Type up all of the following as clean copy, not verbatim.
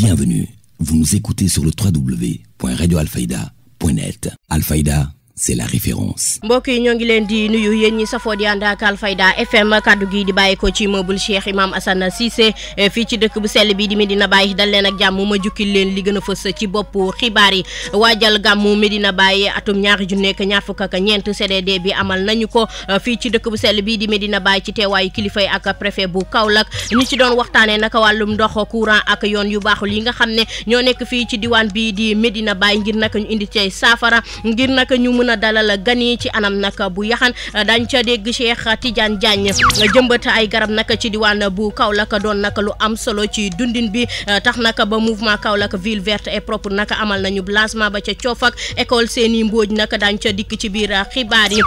Bienvenue, vous nous écoutez sur le www.radioalfayda.net. Alfayda, c'est la référence. mbokk yi ñoo ngi leen di nuyu yéen ñi safoo di ànd ak Alfayda FM kaddu gi di bàyyi ko ci immeuble Cheikh Imam Assane Cissé fii ci dëkk bu sell bi di Medina Baye dal leen ak jàmm ma jukkil leen li gën a fës ci bopp xibaar yi. waajal gàmmu Medina Baye atum 2024 CDD bi amal nañu ko fii ci dëkk bu sell bi di Medina Baye ci teewaayu kilifay ak préfet bu Kaolack ñi ci doon waxtaanee naka wàllum ndox courant ak yoon yu baaxul yi nga xam ne ñoo nekk fii ci diwaan bi di Medina Baye ngir naka ñu indi ci saafara ngir naka ñu mën a dalal gan yi ci anam nag bu yaxan dañ ca dégg Cheikh Tidiane Diagne jëmbat ay garab nag ci diwaan bu Kaolack doon nag lu am solo ci dundin bi tax nag ba mouvement Kaolack ville verte et propre nag amal nañu lancement ba ca Coofak école Seni Mbodj nag dañ ca dikk ci biir xibaar yi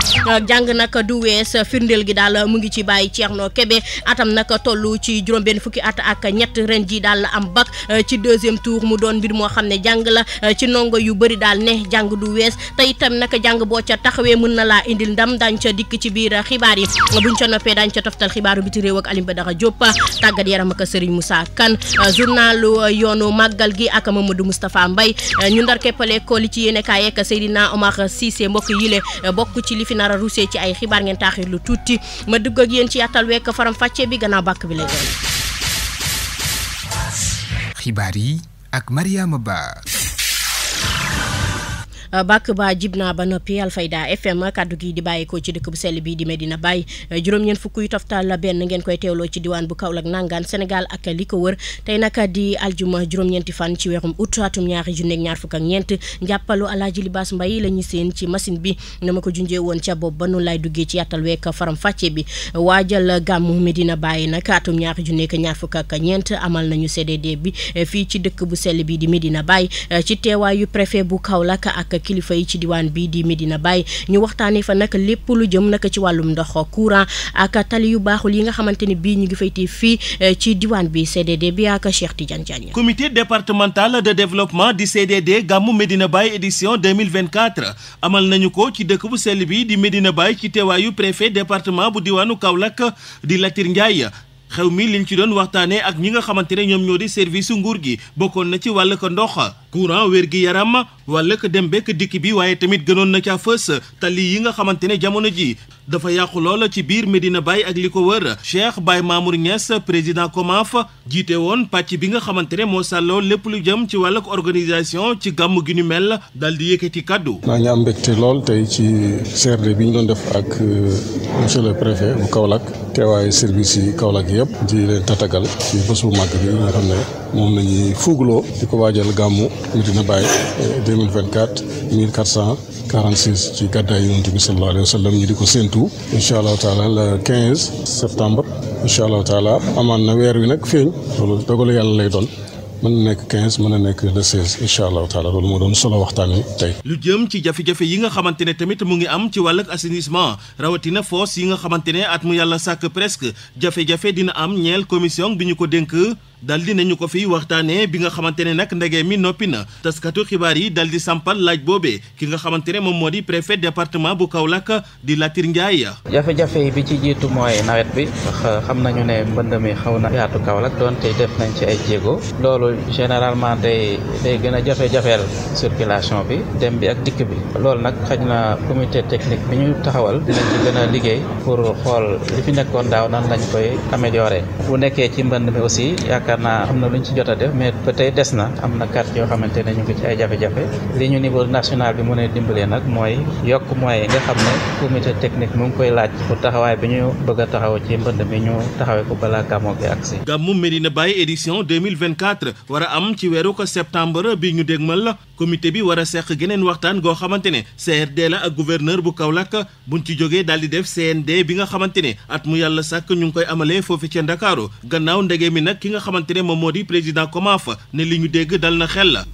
jàng nag du wees firndeel gi daal mu ngi ci bàyyi Thierno Kébé atam nag toll ci juróom-benn fukki at ak ñett ren ji daal am bac ci deuxième tour mu doon mbir moo xam ne jàng la ci ndongo yu bëri daal ne jàng du wees te itam nag jàng boo ca taxawee mën na laa indil ndam dañ ca dikk ci biir xibaar yi buñ ca noppee dañ ca toftal xibaaru biti réew ak Alim Badara Diop tàggat yaram ak Serigne Moussa Kane journalu yoonu màggal gi ak Mamadou Moustapha Mbaye ñu ndar keppale ko li ci yéene kaay ak Seydina Omar Cissé mbokk yile bokk ci li fi nar a ruusee ci ay xibaar ngeen taaxir lu tuuti ma dugg ak yéen ci yàttal wekk faram fàcce bi gannaaw bàkk bi lay doon. xibaar yi ak Mariama Ba. bàkk ba jib naa ba noppi Alfayda FM kaddu gi di bàyyi ko ci dëkk bu sell bi di Medina Baye juróom-ñeent fukk yu toftal benn ngeen koy teewloo ci diwaan bu Kaolack nangaan Sénégal ak li ko wër tey nag di aljuma juróom-ñeenti fan ci weerum août atum 2024 njàppalu Alaaji Libaas Mbay la ñu seen ci machine bi na ma ko junjee woon ca bopp ba noonu lay duggee ci yàttal week faram fàcce bi waajal gàmmu Medina Baye nag atum 2024 amal nañu CDD bi fii ci dëkk bu sell bi di Medina Baye ci teewaayu préfet bu Kaolack ak kilifa yi ci diwaan bi di Medina Baye ñu waxtaanee fa nag lépp lu jëm nag ci wàllum ndox courant ak tali yu baaxul yi nga xamante ni bii ñu ngi fayti fii ci diwaan bi CDD bi ak Cheikh Tidiane Diagne. comité départemental de développement di CDD gàmmu Medina Baye édition 2024 amal nañu ko ci dëkk bu sell bi di Medina Baye ci teewaayu préfet département bu diwaanu Kaolack di Latir Ndiaye. xew mi liñ ci doon waxtaanee ak ñi nga xamante ne ñoom ñoo di service nguur gi bokkoon na ci wàll ko ndox courant wér gi yaram wàll ko dem bekk dikk bi waaye tamit gënoon na ca fës tali yi nga xamante ne jamono ji dafa yàqu lool ci biir Medina Baye ak li ko wër Cheikh Baye Mamour Niass président COMAF jiite woon pàcc bi nga xamante ne moo sàlloo lépp lu jëm ci wàllug organisation ci gàmm gi ñu mel daal di yëkkati kaddu. naa ñu am mbégte lool tey ci CRD bi ñu doon def ak monsieur le préfet bu Kaolack teewaayu service yi Kaolack yëpp di leen tatagal ci bés bu màgg bi nga xam ne moom la ñuy fuugloo di ko waajal gàmmu Medina Baye 2024 1446 ci gàddaay Yonent bi sallallahu alayhi wa sallam ñu di ko séentu incha allahu taala le 15 septembre incha allahu taala amaan na weer wi nag feeñ loolu dogalu yàlla lay doon. mën na nekk 15 mën na nekk le 16 incha allahu taala loolu moo doon solo waxtaan wi tey. lu jëm ci jafe-jafe yi nga xamante ne tamit mu ngi am ci wàllug assainissement rawatina fosse yi nga xamante ne at mu yàlla sàkk presque jafe-jafe dina am ñeel commission bi ñu ko dénk dal di nañu ko fi waxtaanee bi nga xamante ne nag ndege mi noppi na taskatu xibaar yi dal di sampal laaj boobee ki nga xamante ne moom moo di préfet département bu Kaolack di Latir Ndiaye. jafe-jafe yi bi ci jiitu mooy nawet bi ndax xam nañu ne mbënd mi xaw na yaatu Kaolack doonte def nañ ci ay jéego loolu généralement day gën a jafe-jafeel circulation bi dem bi ak dikk bi loolu nag xëy na comité technique bi ñu taxawal dinañ ci gën a liggéey pour xool li fi nekkoon daaw nan lañ koy améliorer bu nekkee ci mbënd mi aussi yaakaar naa am na lu ñu ci jot a def mais ba tey des na am na quartier yoo xamante ne ñu ngi ci ay jafe-jafe li ñu niveau national bi mu ne dimbalee nag mooy yokk moyens nga xam ne comité technique mu ngi koy laaj pour taxawaay bi ñu bëgg a taxaw ci mbënd mi ñu taxawee ko balaa gàmmu gi agsi. gàmmu Medina Baye édition 2024 war a am ci weeru ko septembre bi ñu dégmal comité bi war a seq geneen waxtaan goo xamante ne CRD la ak gouverneur bu Kaolack buñ ci jógee daal di def CND bi nga xamante ne at mu yàlla sàkk ñu ngi koy amalee foofu ca Ndakaaru gannaaw ndege mi nag ki nga xamante ne moom moo di président COMAF ne li ñu dégg dal na xel la.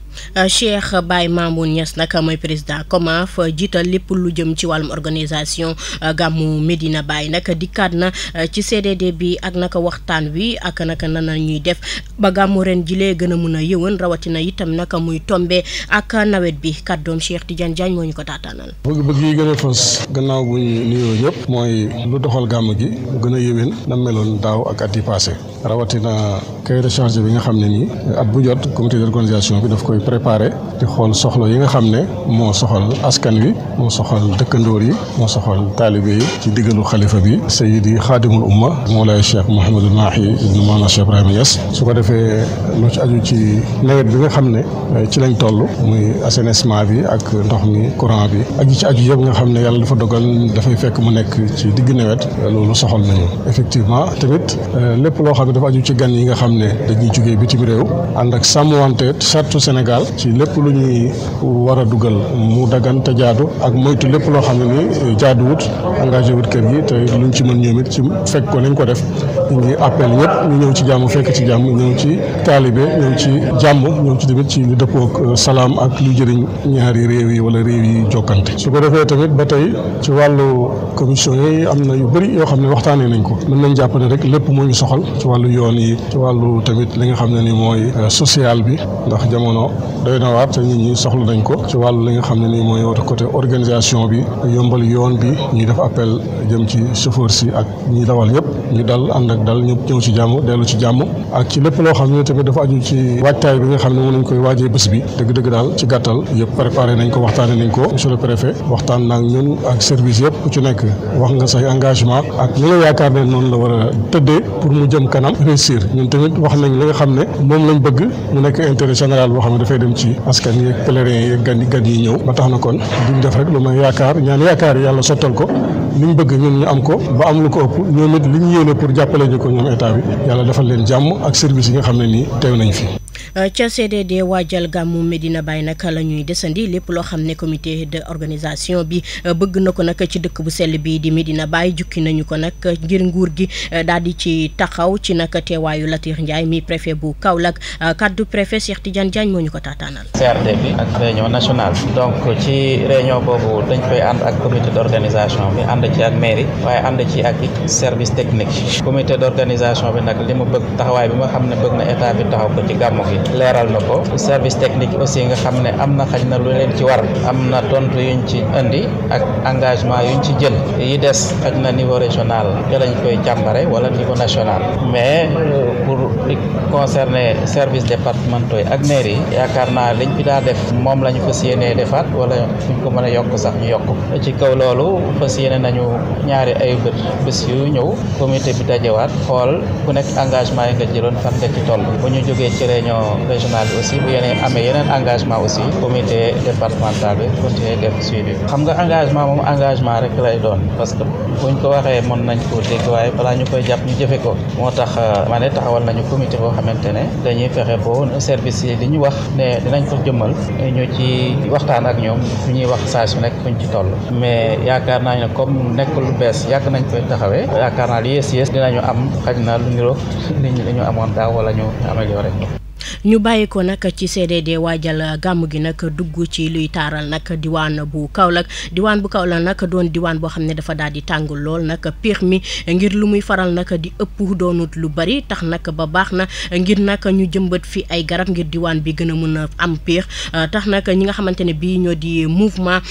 Cheikh Baye Mamour Niass nag mooy président COMAF jiital lépp lu jëm ci wàllum organisation gàmmu Medina Baye nag dikkaat na ci CDD bi ak naka waxtaan wi ak naka nan la ñuy def ba gàmmu ren jilee gën a mun a yëwan rawatina itam naka muy tombe ak nawet bi kàddoom Cheikh Tidiane Diagne moo ñu ko taataanal. bëgg-bëgg yi gën a fës gannaaw bu ñu nuyoo ñëpp mooy lu doxal gàmm gi mu gën a yëwén na meloon daaw ak at yi passé rawatina cahier de charge bi nga xam ne nii at bu jot comité d'organisation bi daf koy préparer di xool soxla yi nga xam ne moo soxal askan wi moo soxal dëkkandoor yi moo soxal taalibe yi ci diggalu xalifa bi Sayyidi Xaadimul Umma Moolay Cheikh Mouhamadul Mahi ibnu Mawlana Cheikh Ibrahima Niass su ko defee lu ci aju ci nawet bi nga xam ne ci lañ toll muy assainissement bi ak ndox mi courant bi ak yi ci aju yëpp nga xam ne yàlla dafa dogal dafay fekk mu nekk ci digg nawet loolu soxal nañu effectivement tamit lépp loo xam ne dafa aju ci gan yi nga xam ne dañuy jógee bitim réew ànd ak sàmmwante sartu Sénégal ci lépp lu ñuy war a dugal mu dagan te jaadu ak moytu lépp loo xam ne ni jaaduwut engagé wut kër gi te luñ ci mën ñoom it ci fekk ko nañ ko def ñu ngi appel ñëpp ñu ñëw ci jàmm fekk ci jàmm ñëw ci taalibe ñëw ci jàmm ñëw ci tamit ci lu dëppoo salaam ak lu jëriñ ñaari réew yi wala réew yi jokkante su ko defee tamit ba tey ci wàllu commission yi am na yu bëri yoo xam ne waxtaanee nañ ko mën nañ jàpp ne rek lépp moo ñu soxal ci wàllu yoon yi ci wàllu tamit li nga xam ne ni mooy social bi ndax jamono doy na waar te nit ñi soxla nañ ko ci wàllu li nga xam ne ni mooy côté organisation bi yombal yoon bi ñuy def appel jëm ci chauffeur si ak ñi dawal ñëpp ñu dal ànd ak dal ñëpp ñëw ci jàmm dellu ci jàmm ak ci lépp loo xam ne tamit dafa aju ci waajtaay bi nga xam ne mën nañ koy waajee bés bi dëgg-dëgg daal ci gàttal yëpp préparé nañ ko waxtaane nañ ko monsieur le préfet waxtaan naag ñun ak service yëpp ku ci nekk wax nga say engagement ak li nga yaakaar ne noonu la war a tëddee pour mu jëm kanam réussir ñun tamit wax nañ li nga xam ne moom lañ bëgg mu nekk intérêt général boo xam ne dafay dem ci askan yi ak pèlerins yi ak gan yi ñëw ba tax na kon duñ def rek lu may yaakaar ñaan yaakaar yi yàlla sottal ko liñ bëgg ñun ñu am ko ba am lu ko ëpp ñoom it li ñu yéene pour jàppale ñu ko ñoom état bi yàlla defal leen jàmm ak service yi nga xam ne nii teew nañ fi. ca CDD waajal gàmmu Medina Baye nag la ñuy desandi lépp loo xam ne comité de organisation bi bëgg na ko nag ci dëkk bu sell bi di Medina Baye jukki nañu ko nag ngir nguur gi daal di ci taxaw ci nag teewaayu Latir Ndiaye mi préfet bu Kaolack kaddu préfet Cheikh Tidiane Diagne moo ñu ko taataanal. CRD bi ak réunion nationale donc ci réunion boobu dañ koy ànd ak comité d'organisation bi ànd ci ak mairie waaye ànd ci ak service technique comité d'organisation bi nag li mu bëgg taxawaay bi nga xam ne bëgg na état bi taxaw ko ci gàmmu gi leeral na ko service technique aussi nga xam ne am na xaj na lu leen ci war am na tontu yuñ ci indi ak engagement yuñ ci jël yi des xaj na niveau régional ya lañ koy càmbare wala niveau national mais pour li concerner service départementaux yi ak mairie yi yaakaar naa liñ fi daa def moom la ñu fas yéenee defaat wala fuñ ko mën a yokk sax ñu yokk ci kaw loolu fas yéene nañu ñaari ay bés yu ñëw comité bi dajewaat xool ku nekk engagement yi nga jëloon fan nga ci toll bu ñu jógee ci réunion régional bi aussi bu yeneen amee yeneen engagement aussi comité départemental bi continuer def suivi xam nga engagement moom engagement rek lay doon parce que buñ ko waxee mën nañ koo dégg waaye balaa ñu koy jàpp ñu jëfe ko moo tax ma ne taxawal nañu comité boo xamante ne dañuy fexe bo service yi li ñu wax ne dinañ ko jëmmal ñu ci waxtaan ak ñoom fu ñuy wax saa su nekk fuñ ci toll mais yaakaar naa ne comme nekk lu bees yàgg nañ koy taxawee yaakaar naa li yées dinañu am xaj na lu niroog li ñu amoon daaw wala ñu amélioré ko. ñu bàyyi ko nag ci CDD waajal gàmm gi nag dugg ci luy taaral nag diwaan bu Kaolack nag doon diwaan boo xam ne dafa daal di tàng lool nag piix mi ngir lu muy faral nag di ëpp doonut lu bari tax nag ba baax na ngir nag ñu jëmbat fi ay garab ngir diwaan bi gën a mën a am piix tax nag ñi nga xamante ne bii ñoo di mouvement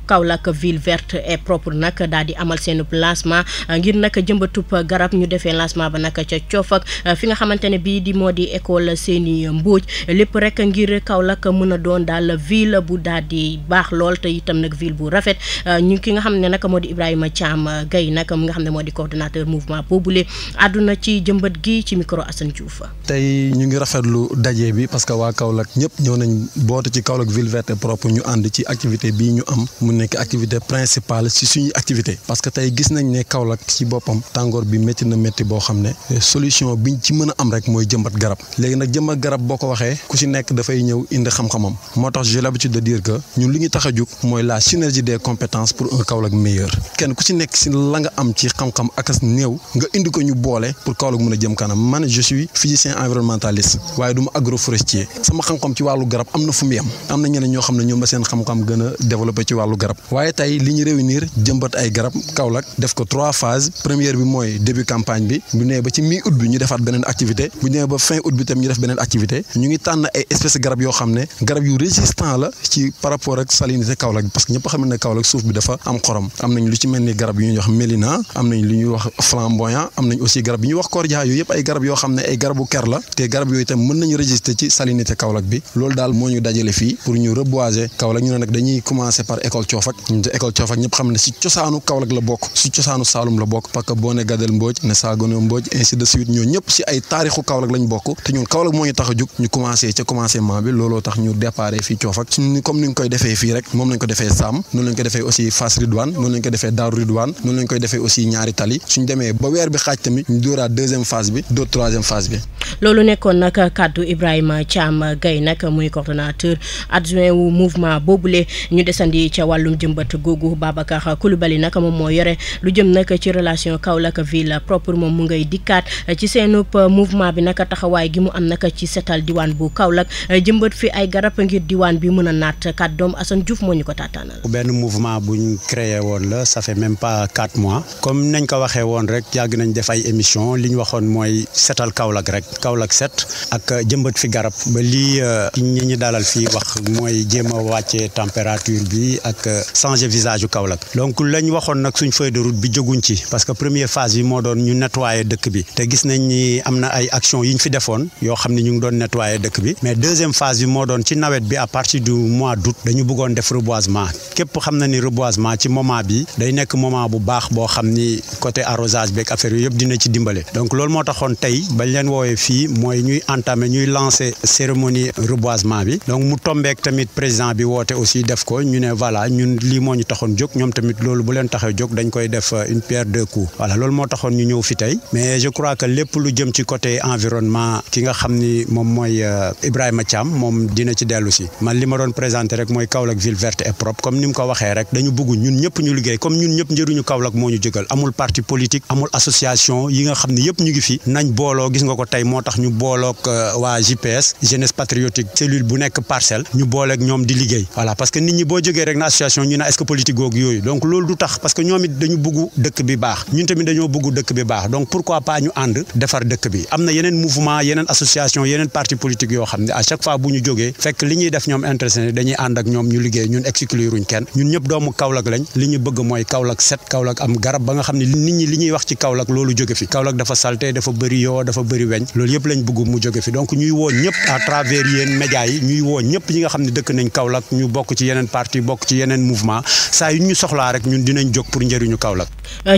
Kaolack ville verte et propre nag daal di amal seen lancement ngir nag jëmbatub garab ñu defee lancement ba nag ca Coofak fi nga xamante ne bii di moo di école seeni Mbodj lépp rek ngir Kaolack mën a doon daal ville bu daal di baax lool te itam nag ville bu rafet ñu ki nga xam ne nag moo di Ibrahima Thiam Gaye nag mi nga xam ne moo di coordonnateur mouvement boobule àdduna ci jëmbat gi ci micro Assane Diouf. tey ñu ngi rafetlu daje bi parce que waa Kaolack ñëpp ñëw nañ boote ci Kaolack ville verte propre ñu ànd ci activité bii ñu am mu nekk activité principale ci suñuy activité parce que tey gis nañ ne Kaolack ci boppam tàngoor bi métti na métti boo xam ne solution biñ ci mën a am rek mooy jëmbat garab léegi nag jëmbat garab boo ko waxee ku ci nekk dafay ñëw indi xam-xamam moo tax j'ai l'habitude de dire que ñun li ñu tax a jóg mooy la synergie des compétences pour un Kaolack meilleur kenn ku ci nekk ci la nga am ci xam-xam ak as néew nga indi ko ñu boole pour Kaolack mën a jëm kanam man je suis physicien environnementaliste waaye du ma agroforestier sama xam-xam ci wàllu garab am na fu mu yem am na ñeneen ñoo xam ne ñoom la seen xam-xam gën a développé ci wàllu garab waaye tey li ñu réunir jëmbat ay garab Kaolack def ko 3 phases première bi mooy début campagne bi bu nee ba ci mi-août bi ñu defaat beneen activité bu nee ba fin août bi tam ñu def beneen activité activité ñu ngi tànn ay espèces garab yoo xam ne garab yu résistant la ci par rapport ak salinité Kaolack parce que ñëpp xam ne Kaolack suuf bi dafa am xorom am nañ lu ci mel ni garab yu ñuy wax mélina am nañ lu ñuy wax flamboyant am nañ aussi garab yu ñuy wax cordia yooyu yëpp ay garab yoo xam ne ay garabu ker la te garab yooyu itam mën nañu résister ci salinité Kaolack bi loolu daal moo ñu dajale fii pour ñu reboiser Kaolack ñu ne nag dañuy commencer par école Coofak ñu te école Coofak ñëpp xam ne si cosaanu Kaolack la bokk si cosaanu Saalum la bokk parce que boo ne Gadel Mbodj ne Sagono Mbodj ainsi de suite ñoo ñëpp si ay taarixu Kaolack lañ bokk te ñun Kaolack moo ñu tax a jóg ñu commencé ca commencement bi looloo tax ñu déparé fii Coofak suñu comme ni ñu koy defee fii rek moom lañ ko defee Sam noonu lañ ko defee aussi Fass Ridwane noonu lañ ko defee Daaru Ridwane noonu lañ koy defee aussi ñaari tali suñ demee ba weer bi xaaj tamit ñu dóoraat deuxième phase bi dóor troisième phase bi. loolu nekkoon nag kàddu Ibrahima Thiam Gaye nag muy coordonnateur adjoint wu mouvement boobule ñu desandi ca wàllum jëmbat googu Babacar Coulibaly nag moom moo yore lu jëm nag ci relation Kaolack ville propre moom mu ngay dikkaat ci seenub mouvement bi nag taxawaay gi mu am nag ci setal diwaan bu Kaolack jëmbat fi ay garab ngir diwaan bi mën a naat kàddoom Assane Diouf moo ñu ko taataanal. benn mouvement buñ créé woon la ça fait même pas 4 mois comme nañ ko waxee woon rek yàgg nañ def ay émission li ñu waxoon mooy setal Kaolack rek Kaolack set ak jëmbat fi garab ba lii ñi dalal fii wax mooy jéem a wàccee température bi ak changer visage yu Kaolack donc lañ waxoon nag suñ feuille de route bi jóguñ ci parce que première phase bi moo doon ñu nettoyer dëkk bi te gis nañ ni am na ay action yi ñu fi defoon yoo xam ne ñu ngi doon nettoyer dëkk bi mais deuxième phase bi moo doon ci nawet bi à partir du mois d'août dañu bëggoon def reboisement képp xam na ni reboisement ci moment bi day nekk moment bu baax boo xam ni côté arrosage beeg affaire yooyu yëpp dina ci dimbale donc loolu moo taxoon tey bañ leen woowee fii mooy ñuy entamer ñuy lancer cérémonie reboisement bi donc mu tombeek tamit président bi woote aussi def ko ñu ne voilà ñun lii moo ñu taxoon jóg ñoom tamit loolu bu leen taxee jóg dañ koy def une pierre deux coups voilà loolu moo taxoon ñu ñëw fi tey mais je crois que lépp lu jëm ci côté environnement ki nga xam ni moom mooy Ibrahima Thiam moom dina ci dellu si man li ma doon présenté rek mooy Kaolack ville verte et propre comme ni mu ko waxee rek dañu bëgg ñun ñëpp ñu liggéey comme ñun ñëpp njëriñu Kaolack moo ñu jógal amul parti politique amul association yi nga xam ne yëpp ñu ngi fi nañ booloo gis nga ko tey moo tax ñu booloog waa JPS jeunesse patriotique cellule bu nekk parcelle ñu booleeg ñoom di liggéey voilà parce que nit ñi boo jógee rek na association ñu ne est-ce que politique googu yooyu donc loolu du tax parce que ñoom it dañu bëgg dëkk bi baax ñun tamit dañoo bëgg dëkk bi baax donc pourquoi pas ñu ànd defar dëkk bi am na yeneen mouvement yeneen association yeneen parti politique yoo xam ne à chaque fois bu ñu jógee fekk li ñuy def ñoom intéressé dañuy ànd ak ñoom ñu liggéey ñun excluruñ kenn ñun ñëpp doomu Kaolack lañ li ñu bëgg mooy Kaolack set Kaolack am garab ba nga xam ne nit ñi li ñuy wax ci Kaolack loolu jóge fi Kaolack dafa salté dafa bëri yoo dafa bëri weñ loolu yëpp lañ bëgg mu jóge fi donc ñuy woo ñëpp à travers yéen médias yi ñuy woo ñëpp ñi nga xam ne dëkk nañ Kaolack ñu bokk ci yeneen parti bokk ci yeneen mouvement saa yu ñu soxlaa rek ñun dinañ jóg pour njëriñu Kaolack.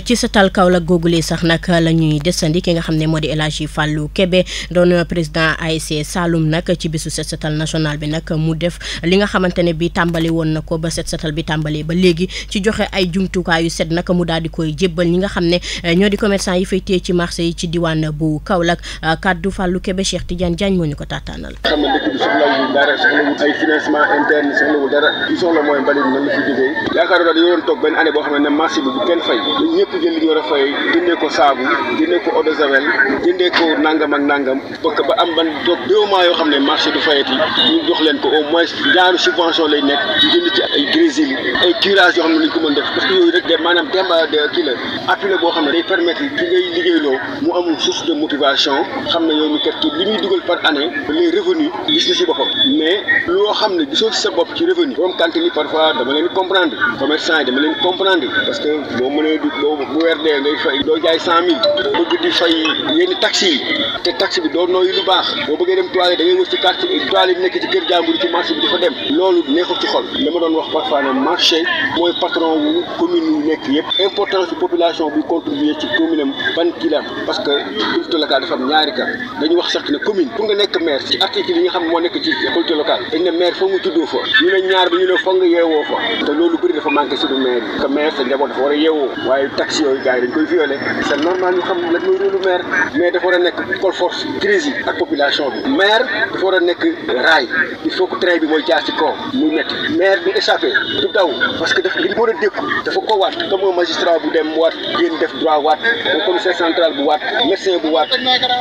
ci setal Kaolack googulee sax nag la ñuy desandi ki nga xam ne moo di El Hadji Fallou Kébé doon président ASC Saloum nag ci bisu set setal national bi nag mu def li nga xamante ne bi tàmbali woon na ko ba set setal bi tàmbalee ba léegi ci joxe ay jumtukaay yu set nag mu daal di koy jébbal ñi nga xam ne ñoo di commerçant yi fay téye ci marché yi ci diwaan bu Kaolack kaddu Fallou Kébé Cheikh Tidiane Diagne moo ñu ko taataanal. xam nga dëkk bi soxlawul dara soxlawul ay financement interne soxlawul dara li soxla mooy mbalit nan la fi jógee yaakaar naa dañoo doon toog benn année boo xam ne marché bi bu kenn fay ñun ñëpp jël li ñu war a fay jëndee ko saabu jëndee ko eau de javel jëndee ko nangam ak nangam parce que ba am ban toog 2 mois yoo xam ne marché du fayati ñu jox leen ko au moins genre subvention lay nekk ñu jënd ci ay grésil ay curage yoo xam ne lañ ko mën def parce que yooyu rek de maanaam demba de kii la appui la boo xam ne day permettre ki ngay liggéeyloo mu amul source de motivation xam ne yow mi kat kii li muy dugal par année les revenus gis na si boppam mais loo xam ne gisoo si sa bopp ci revenu borom cantine yi parfois dama leen comprendre commerçant yi dama leen comprendre parce que boo mënee boo bu weer dee ngay fay doo jaay 100 000 bëgg di fay yenn taxes yi te taxe bi doo nooyu lu baax boo bëggee dem toilette da ngay wër ci quartier toilette yi nekk ci kër jàmbur ci marché bi di fa dem loolu neexul ci xol li ma doon wax parfois ne marché mooy patron wu commune yu nekk yëpp importance population bi contribuer ci commune am ban kii la am parce que collectivité locale dafa am ñaari cas dañu wax sax ne commune pour nga nekk maire ci article yi nga xam ne moo nekk ci collectivité locale dañ ne maire foog nga juddoo fa ñu ne ñaar bi ñu ne foog nga yeewoo fa te loolu bëri dafa manqué suñu maire yi que maire sa njaboot dafa war a yeewoo waaye taxi yooyu gars yi dañ koy violé c'est normal ñu xam lan mooy rôle maire mais dafa war a nekk col force crise yi ak population bi maire dafa war a nekk raay il faut que train bi mooy jaar ci kaw muy métti maire bi échappé du daw parce que dafa li mu war a dékku dafa ko waat comme un magistrat bu dem waat génn def droit waat un commissaire central bu waat médecin bu waat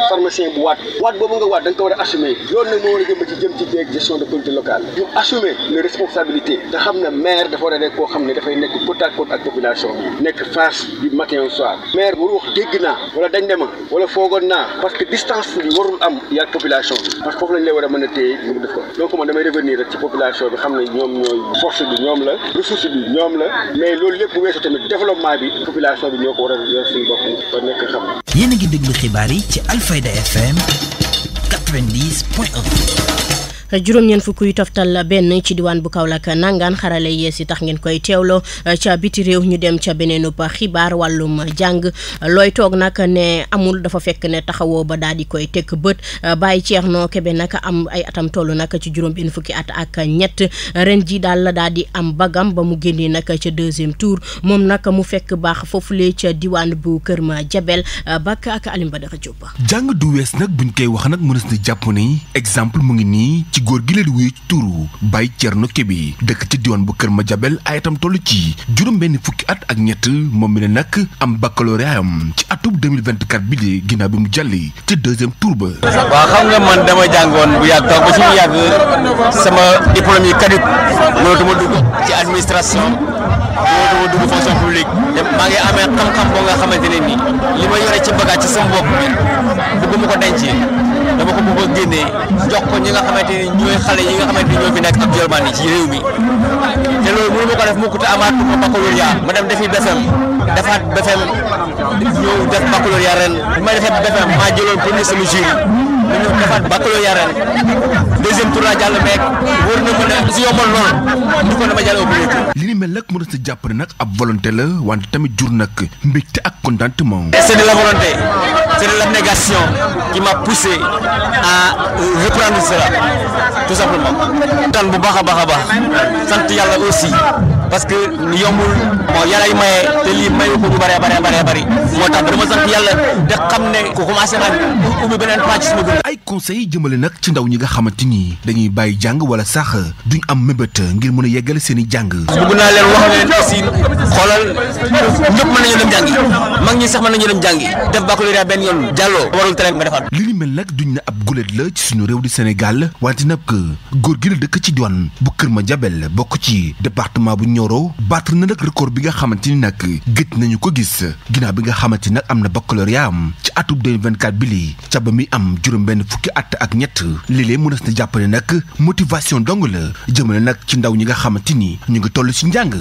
pharmacien bu waat boobu nga waat da nga ko war a assumer loolu nag moo war a jëm ci gestion de collectivité locale ñu assumer les responsabilités te xam ne maire dafa war a nekk koo xam ne dafay nekk côte à côte ak population bi nekk face charge du matin au soir maire waru wax dégg naa wala dañ dema wala foogoon naa parce que distance bi warul am yàgg population bi parce que foofu lañ lay war a mën a téye ñu def ko donc man damay revenir rek ci population bi xam ne ñoom ñooy force bi ñoom la ressource bi ñoom la mais loolu lépp bu weesoo tamit développement bi population bi ñoo ko war a yor suñu bopp ba nekk xam. yéen a ngi déglu xibaar yi ci Alfayda FM 90.1. juróom-ñeent fukk yu toftal benn ci diwaan bu Kaolack nangaan xarale yees yi tax ngeen koy teewloo ca biti réew ñu dem ca beneenub xibaar wàllum jàng looy toog nag ne amul dafa fekk ne taxawoo ba daal di koy tekk bët Baye Thierno Kébé nag am ay atam toll nag ci juróom benn fukki at ak ñett ren ji daal la daal di am bagam ba mu génnee nag ca 2e tour moom nag mu fekk baax foofule ca diwaan bu Kër Madiabel Bak ak Alim Badara Diop. jàng du wees nag buñ koy wax nag mënees na jàpp ni exemple mu ngi nii ci góor gi la di wuyu ci turu Baye Thierno Kébé dëkk ci diwaan bu Kër Madiabel ay atam toll ci juróom benn fukki at ak ñett moom mi ne nag am baccalauréat am ci atub 2024 bi de ginnaaw bi mu jàlli ci 2e tour ba. waaw xam nga man dama jàngoon bu yàgg toog ba ci yàgg sama diplôme yi kadib mënatuma dugg ci administration mënatuma dugg fonction publique te maa ngi amee xam-xam boo nga xamante ne nii li ma yore ci bagage ci sama bopp bëgguma ko denc dama ko bëgg a génnee jox ko ñi nga xamante ni ñooy xale yi nga xamante ni ñoo fi nekk actuellement nii ci réew mi te loolu mënu ma ko def mukk te amaatuma baccalauréat ma dem defi BFM defaat BFM ñëw def baccalauréat ren bu may defee BFM maa jëloon premier sama jury ma ñëw defaat baccalauréat ren 2e tour laa jàll meeg wóor na ma ne si yombal lool ñu ko dama jàll au premier tour. li ni mel nag mën na sa jàpp ne nag ab volonté la wante tamit jur nag mbégte ak contentement. c'est de la volonté c'est de l'abnégation qui m'a poussé à reprendre cela tout simplement. tan bu baax a baax a baax sant yàlla aussi parce que yombul bon yàlla maye te lii mayu ko ñu bari moo tax dama sant yàlla te xam ne ku commencé nag ubbi beneen pàcc sama dund. ay conseils jëmale nag ci ndaw ñi nga xamante ni dañuy bàyyi jàng wala sax duñ am mébét ngir mën a yeggale seen i jàng. bëgg naa leen wax leen aussi xoolal ñëpp mën nañu dem jàngi mag ñi sax mën nañu dem jàngi def baccalauréat benn yoon jàlloo warul tere nga defaat. li ni mel nag duñ ne ab gulet la ci suñu réew di Sénégal wante nag góor gi la dëkk ci diwaan bu Kër Madiabel bokk ci département bu Nioro battre na nag record bi nga xamante ni nag gëj nañu ko gis ginnaaw bi nga xamante ni nag am na baccalauréat am ci atub 2024 bi lii ca ba mi am juróom benn fukki at ak ñett léeg-léeg mënees na jàpp ne nag motivation dong la jëmale nag ci ndaw ñi nga xamante ni ñu ngi toll ci njàng.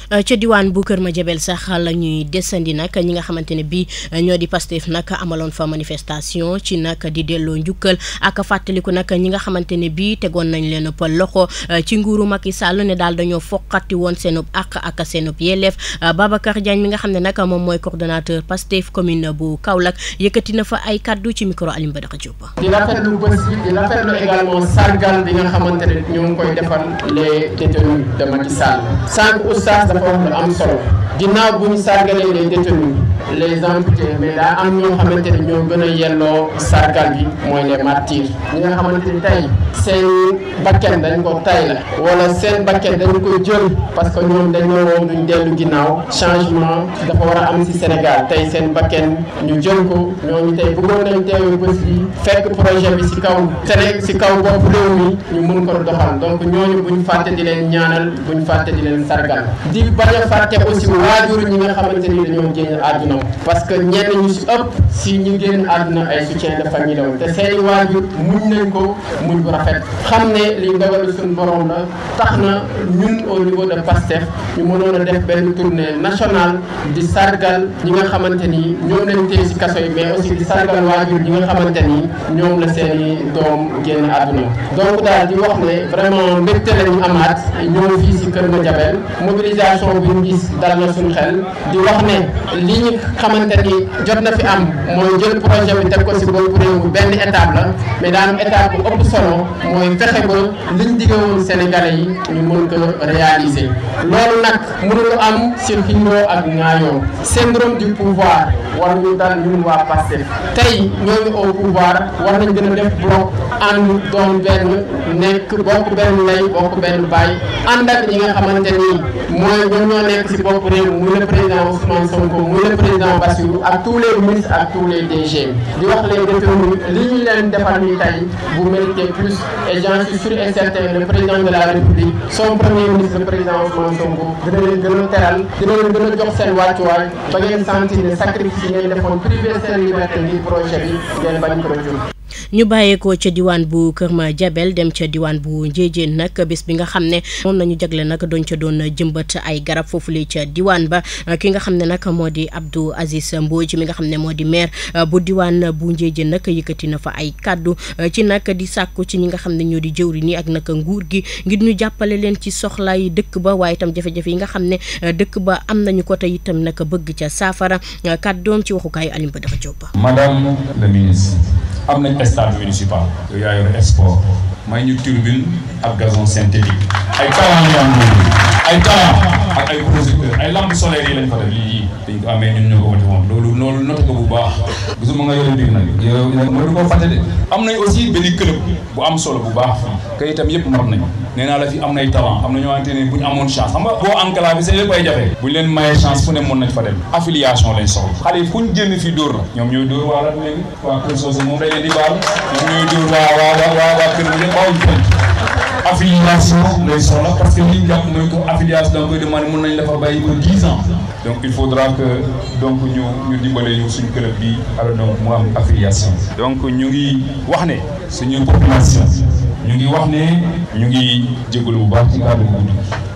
ca diwaan bu Kër Madiabel sax la ñuy desandi nag ñi nga xamante ne bii ñoo di Pastef nag amaloon fa manifestation ci nag di delloo njukkal ak fàttaliku nag ñi nga xamante ne bii tegoon nañ leen pël loxo ci nguuru Macky Sall ne daal dañoo foqati woon seenub àq ak seenub yelleef Babacar Diagne mi nga xam ne nag moom mooy coordonnateur Pastef commune bu Kaolack yëkkati na fa ay kaddu ci micro Alim Badara Diop. di rafetlu bés bi di rafetlu également sargal bi nga xamante ne ñoo ngi koy defal les détenus de Macky Sall sànq oustaz dafa wax lu am solo ginnaaw bu ñu sargalee les détenus les amputés mais daa am ñoo xamante ne ñoo gën a yelloo sargal bi mooy les martyrs ñi nga xamante ni tey seen bakken dañ ko tay la wala seen bakken dañ ko jël parce que ñoom dañoo woon duñ dellu ginnaaw changement dafa war a am ci Sénégal tey seen bakken ñu jël ko ñooñu tey bëggoon nañ teewe bés bi fekk projet bi ci kaw ci kaw bopp réew mi ñu mun ko doxal donc ñooñu buñ fàtte di leen ñaanal buñ fàtte di leen sargal di bañ a fàtte aussi waajur ñi nga xamante ni dañoo génn àdduna parce que ñenn ñu ci ëpp si ñu génn àdduna ay soutien de famille la woon te seeni waajur muñ nañ ko muñ bu rafet xam ne li ndogalu suñu borom la tax na ñun au niveau de Pastef ñu mënoon a def benn tournée nationale di sargal ñi nga xamante ni ñoom lañ téye si kaso yi mais aussi di sargal waajur ñi nga xamante ni ñoom la seeni doom génn àdduna donc daal di wax ne vraiment mbégte lañu amaat ñoo fii si Kër Madiabel mobilisation bi ñu gis dal na suñu xel di wax ne li ñu xamante ni jot na fi am mooy jël projet bi teg ko si bopp réew mi benn étape la mais daa am étape bu ëpp solo mooy fexe ba liñ digge woon Sénégalais yi ñu mën ko réaliser loolu nag mënul am si xiiroo ak ŋaayoo syndrome du pouvoir war ñu dal ñun waa Pastef tey ñoo ngi au pouvoir war nañ gën a def bloc ànd doon benn nekk bokk benn lay bokk benn baay ànd ak ñi nga xamante ni mooy ñoom ñoo nekk ci bopp réew muy le président Ousmane Sonko muy le président Bassirou ak tous les ministres ak tous les DG di wax les détenus li ñu leen defal ni tey vous méritez plus et j'en suis sûr et certain le président de la République son premier ministre le président Ousmane Sonko dina leen gën a teral dina leen gën a jox seen wàccuwaay ba ngeen sentir ne sacrifice yi ngeen defoon privé seen liberté ngir projet bi ngeen bañ ko jur. ñu bàyyeekoo ca diwaan bu Kër Madiabel dem ca diwaan bu Ndiédiène nag bés bi nga xam ne moom nañu jagle nag doon ca doon jëmbat ay garab foofule ca diwaan ba ki nga xam ne nag moo di Abdou Aziz Mbodj mi nga xam ne moo di maire bu diwaan bu Ndiédiène nag yëkkati na fa ay kaddu ci nag di sàkku ci ñi nga xam ne ñoo di jëwri nii ak nag nguur gi ngir ñu jàppale leen ci soxlaay dëkk ba waaye itam jafe-jafe yi nga xam ne dëkk ba am nañu ko te itam nag bëgg ca saafara kàddoom ci waxukaayu Alioune Badara Diop. Madame la ministre am nañ stade municipal yow yaa yor sport may ñu turbine ak gazon synthétique ay talent yu am ay talent ak ay projecteur ay lampes solaires yi lañ fa def lii dañ ko amee ñun ñoo ko wate woon loolu noté ko bu baax gisuma nga yore biir nag yow mooy du ko fàtte de am nañ aussi benn club bu am solo bu baax fii kay itam yëpp mat nañ nee naa la fi am nay talent am na ñoo xamante ne bu ñu amoon chance xam nga boo enclavé c'est lépp ay jafe bu ñu leen mayee chance fu ne mën nañ fa dem affiliation lañ soxla xale yi fu ñu génn fii dóor la ñoom ñooy dóor waa la léegi waa Kër Socé moom day leen di baal ñoom ñooy dóor waa Kër Madiabel bawuñ fenn affiliation lay soxla parce que li ñu jàpp mooy que affiliation da nga koy demandé mën nañ la fa bàyyi ko 10 ans donc il faudra que donc ñu dimbale ñu suñu club bi alors donc mu am affiliation donc ñu ngi wax ne suñu population ñu ngi wax ne ñu ngi jégalu bu baax ci kàddu bu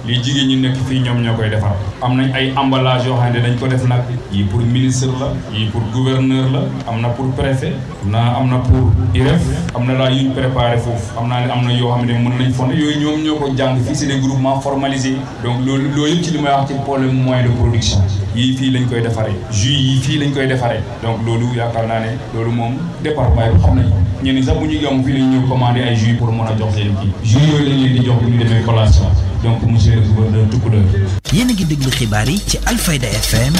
lii jigéen ñi nekk fii ñoom ñoo koy defar am nañ ay emballage yoo xam ne dañ ko def nag yii pour ministre la yii pour gouverneur la am na pour préfet am na pour IREF am na laa yuñ préparé foofu am naa ne am na yoo xam ne mën nañ fond yooyu ñoom ñoo ko jàng fii c'est des groupements formalisés donc loolu yëpp ci li may wax ci problème moyen de production yii fii lañ koy defaree jus yi fii lañ koy defaree donc loolu yaakaar naa ne loolu moom département yi xam nañ ñenn sax bu ñu yomb fii lañ ñëw commandé ay jus pour mën a jox seen kii jus yooyu lañ leen di jox bu ñu defee collation donc monsieur le gouverneur Toucouleur. yéen a ngi déglu xibaar yi ci Alfayda FM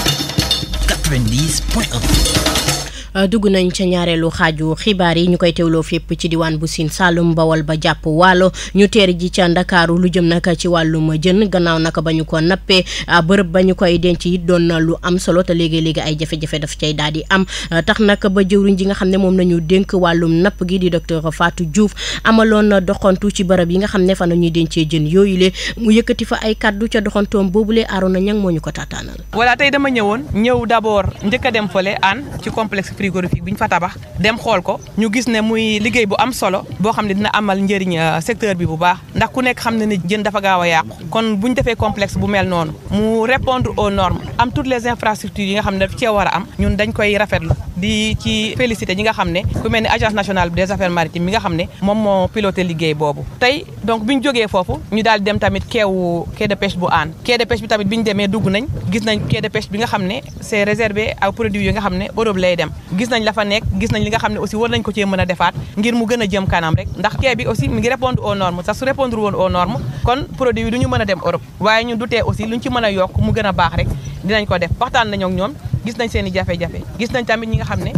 90.1. dugg nañ ca ñaareelu xaaju xibaar yi ñu koy teewloo fépp ci diwaan bu Sine Saalum Bawol ba jàpp Waalo ñu teer ji ca Ndakaaru lu jëm nag ci wàllum jën gannaaw naka ba ñu ko nappee bërëb ba ñu koy denc it doon na lu am solo te léegi-léegi ay jafe-jafe daf cay daal di am tax nag ba jëwriñ ji nga xam ne moom nañu dénk wàllum napp gi di docteur Fatou Diouf amaloon doxantu ci bërëb yi nga xam ne fa nañuy dencee jën yooyu le mu yëkkati fa ay kaddu ca doxantoom boobule Arona Niang moo ñu ko taataanal. voilà tey dama ñëw d'abord njëkk a dem fële aan ci complexe frigorifique bi ñu fa tabax dem xool ko ñu gis ne muy liggéey bu am solo boo xam ne dina amal njëriñ secteur bi bu baax ndax ku nekk xam ne ni jën dafa gaaw a yàqu kon bu ñu defee complexe bu mel noonu mu répondre aux normes am toutes les infrastructures yi nga xam ne daf cee war a am ñun dañ koy rafetlu di ci félicité ñi nga xam ne ku mel ni agence nationale des affaires maritimes mi nga xam ne moom moo piloté liggéey boobu tey donc bi ñu jógee foofu ñu daal dem tamit quai de pêche bu aan quai de pêche bi tamit bi ñu demee dugg nañ gis nañ quai de pêche bi nga xam ne c'est réservé ak produits yi nga xam ne Europe lay dem gis nañ la fa nekk gis nañ li nga xam ne aussi war nañ ko cee mën a defaat ngir mu gën a jëm kanam rek ndax quai bi aussi mi ngi répondre aux normes sax su répondre woon aux normes kon produit yi du ñu mën a dem Europe waaye ñun du tee aussi luñ ci mën a yokk mu gën a baax rek dinañ ko def waxtaan nañoo ak ñoom gis nañ seen i jafe-jafe gis nañ tamit ñi nga xam ne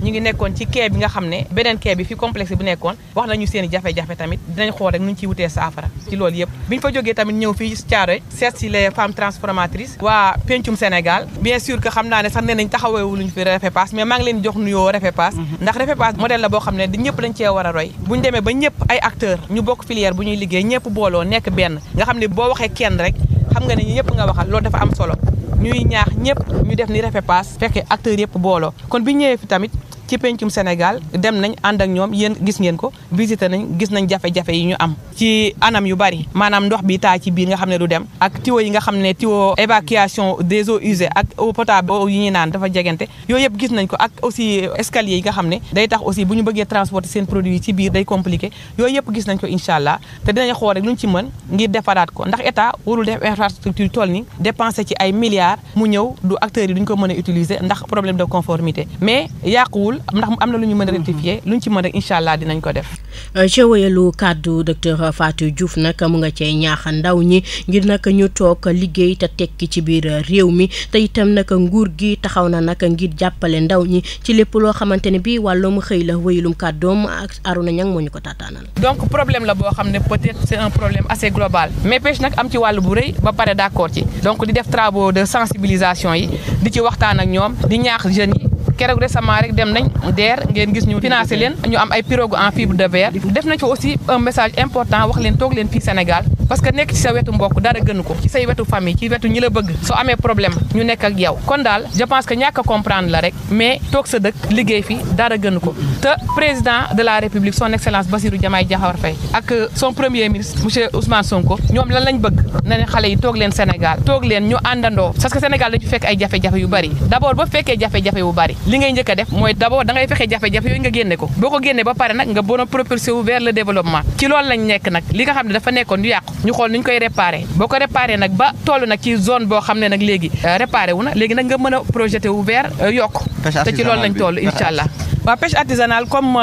ñu ngi nekkoon ci quai bi nga xam ne beneen quai bi fi complexe bi nekkoon wax nañu seen i jafe-jafe tamit dinañ xool rek nu ñu ciy wutee saafara ci loolu yëpp biñ fa jógee tamit ñëw fii Thiaroye seet si les femmes transformatrices waa Pencum Sénégal bien sûr que xam naa ne sax nee nañ taxaweewuluñ fi Refepass mais maa ngi leen di jox nuyoo Refepass ndax Refepass modèle la boo xam ne di ñëpp dañ cee war a roy buñ demee ba ñëpp ay acteurs ñu bokk filière bu ñuy liggéey ñëpp booloo nekk benn nga xam ne boo waxee kenn rek xam nga ne ñëpp nga waxal loolu dafa am solo ñuy ñaax ñëpp ñu def ni Refepass fekkee acteurs yëpp booloo kon bi ñëwee fi tamit ci pencum Sénégal dem nañ ànd ak ñoom yéen gis ngeen ko visité nañ gis nañ jafe-jafe yi ñu am ci anam yu bari maanaam ndox bi taa ci biir nga xam ne du dem ak tuyau yi nga xam ne tuyau évacuation des eaux usées ak eau potable yi ñuy naan dafa jegante yooyu yëpp gis nañ ko ak aussi escalier yi nga xam ne day tax aussi bu ñu bëggee transporter seen produit yi ci biir day compliqué yooyu yëpp gis nañ ko incha allah te dinañ xool rek lu ñu ci mën ngir defaraat ko ndax état warul def infrastructure toll ni dépenser ci ay milliards mu ñëw du acteurs yi duñ ko mën a utiliser ndax problème de conformité mais yàquwul xool ndax am na lu ñu mën a rectifier luñ ci mën rek incha allah dinañ ko def. ci wéyalu kàddu docteur Fatou Diouf nag mu nga cee ñaax ndaw ñi ngir nag ñu toog liggéey te tekki ci biir réew mi te itam nag nguur gi taxaw na nag ngir jàppale ndaw ñi ci lépp loo xamante ne bii wàllum xëy la wéyalum kàddoom ak Arouna Niang moo ñu ko taataanal. donc problème la boo xam ne peut-être c'est un problème assez global mais pêche nag am ci wàllu bu rëy ba pare d'accord ci donc di def travaux de sensibilisation yi di ci waxtaan ak ñoom di ñaax jeunes yi. keroog récemment rek dem nañ DER ngeen gis ñu financé leen ñu am ay pirogue en fibre de verre def nañ ko aussi un message important wax leen toog leen fii Sénégal parce que nekk ci sa wetu mbokk dara gënu ko ci say wetu famille ci wetu ñi la bëgg soo amee problème ñu nekk ak yow kon daal je pense que ñàkk a comprendre la rek mais toog sa dëkk liggéey fi dara gënu ko te président de la République son excellence Bassirou Diomaye Diakhar Faye ak son premier ministre monsieur Ousmane Sonko ñoom lan lañ bëgg na ne xale yi toog leen Sénégal toog leen ñu àndandoo parce que Sénégal dañu fekk ay jafe-jafe yu bari d'abord ba fekkee jafe-jafe yu bari li ngay njëkk a def mooy d'abord da ngay fexe jafe-jafe yooyu nga génne ko boo ko génne ba pare nag nga bon a propulser wu vers le développement ci loolu lañ nekk nag li nga xam ne dafa nekkoon du yàqu ñu xool nuñ koy réparer boo ko réparer nag ba toll nag ci zone boo xam ne nag léegi réparé wu na léegi nag nga mën a projeté wu vers yokk te ci loolu lañ toll incha allah waaw pêche artisanale comme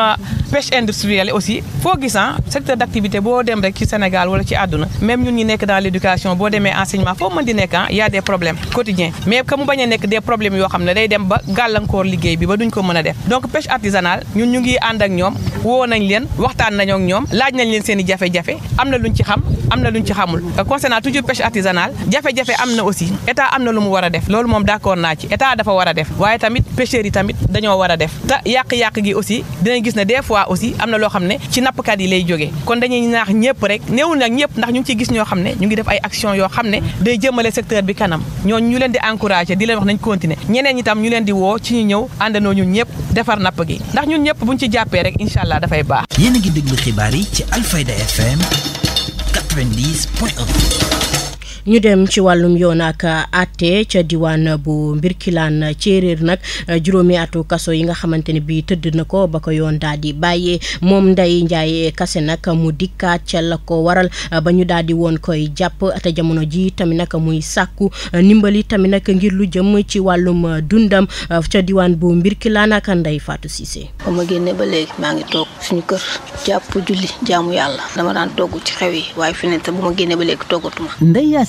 pêche industrielle aussi foo gis secteur d'activité boo dem rek ci Sénégal wala ci àdduna même ñun ñi nekk dans l'éducation boo demee enseignement foo mën di nekk y a des problèmes quotidiens mais que mu bañ a nekk des problèmes yoo xam ne day dem ba gàllankoor liggéey bi ba duñ ko mën a def donc pêche artisanale ñun ñu ngi ànd ak ñoom woo nañ leen waxtaan nañoo ak ñoom laaj nañ leen seen i jafe-jafe am na luñ ci xam am na luñ ci xamul concernant toujours pêche artisanale jafe-jafe am na aussi état am na lu mu war a def loolu moom d'accord naa ci état dafa war a def waaye tamit pêcheurs yi tamit dañoo war a def te yàq-yàq gi aussi dinañ gis ne des fois aussi am na loo xam ne ci nappkat yi lay jógee kon dañuy naax ñëpp rek néewul nag ñëpp ndax ñu ngi ciy gis ñoo xam ne ñu ngi def ay action yoo xam ne day jëmale secteur bi kanam ñooñu ñu leen di encourager di leen wax nañ continuer ñeneen ñi tam ñu leen di woo ci ñu ñëw àndandoo ñun ñëpp defar napp gi ndax ñun ñëpp buñ ci jàppee rek incha allah dafay baax. yéen a ngi déglu xibaar yi ci Alfayda FM 90.1. ñu dem ci wàllum yoon ak àtte ca diwaan bu Mbirkilaan Céeréer nag juróomi atu kaso yi nga xamante ne bii tëdd na ko ba ko yoon daal di bàyyee moom Ndeye Ndiaye Kassé nag mu dikkaat ca la ko waral ba ñu daal di woon koy jàpp te jamono ji tamit nag muy sàkku ndimbali tamit nag ngir lu jëm ci wàllum dundam ca diwaan bu Mbirkilaan ak Ndeye Fatou Cissé. ba ma génne ba léegi maa ngi toog suñu kër jàpp julli jaamu yàlla dama daan togg ci xew yi waaye fi ne te bu ma génne ba léegi toggatuma.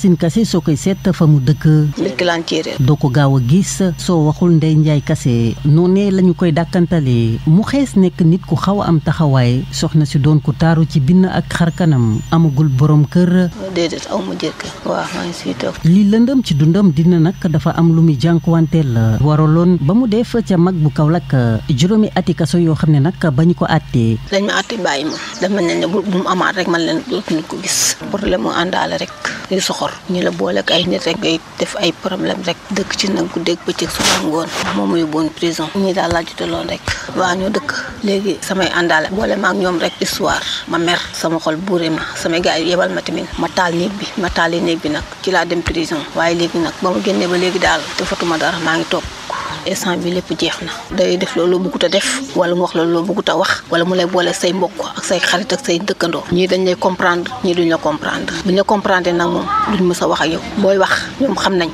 Kassé soo koy seet fa mu dëkk Mbirkilaan Céeréer doo ko gaaw a gis soo waxul Ndeye Ndiaye Kassé noonee la ñu koy dàkkantalee mu xees nekk nit ku xaw a am taxawaay soxna si doon ko taaru ci bind ak xar kanam amagul borom kër. déedéet aw ma jëkkër waaw maa ngi siy toog. li lëndëm ci dundam dina nag dafa am lu muy jànkuwanteel waraloon ba mu def ca mag bu Kaolack juróomi ati kaso yoo xam ne nag bañu ko àttee. dañ ma àtte bàyyi ma dama ne bu mu amaat rek man leen dootuñu ko gis problème mu àndaale rek di soxor ñi la boole ak ay nit rek ngay def ay problème rek dëkk ci nag ku dégg bëccëg suba ngoon moom muy bon prison ñii daal laa jotaloon rek waa ñoo dëkk léegi samay àndaale boole ma ak ñoom rek histoire ma mer sama xol buure ma samay gars yi yebal ma tamit ma taal néeg bi nag ci laa dem prison waaye léegi nag ba ma génnee ba léegi daal defatuma dara maa ngi toog instant bi lépp jeex na day def loolu bëggut a def wala mu wax la loolu bëggut a wax wala mu lay boole say mbokk ak say xarit ak say dëkkandoo ñii dañ lay comprendre ñii duñ la comprendre buñ la comprendre nag moom duñ mës a wax ak yow booy wax ñoom xam nañ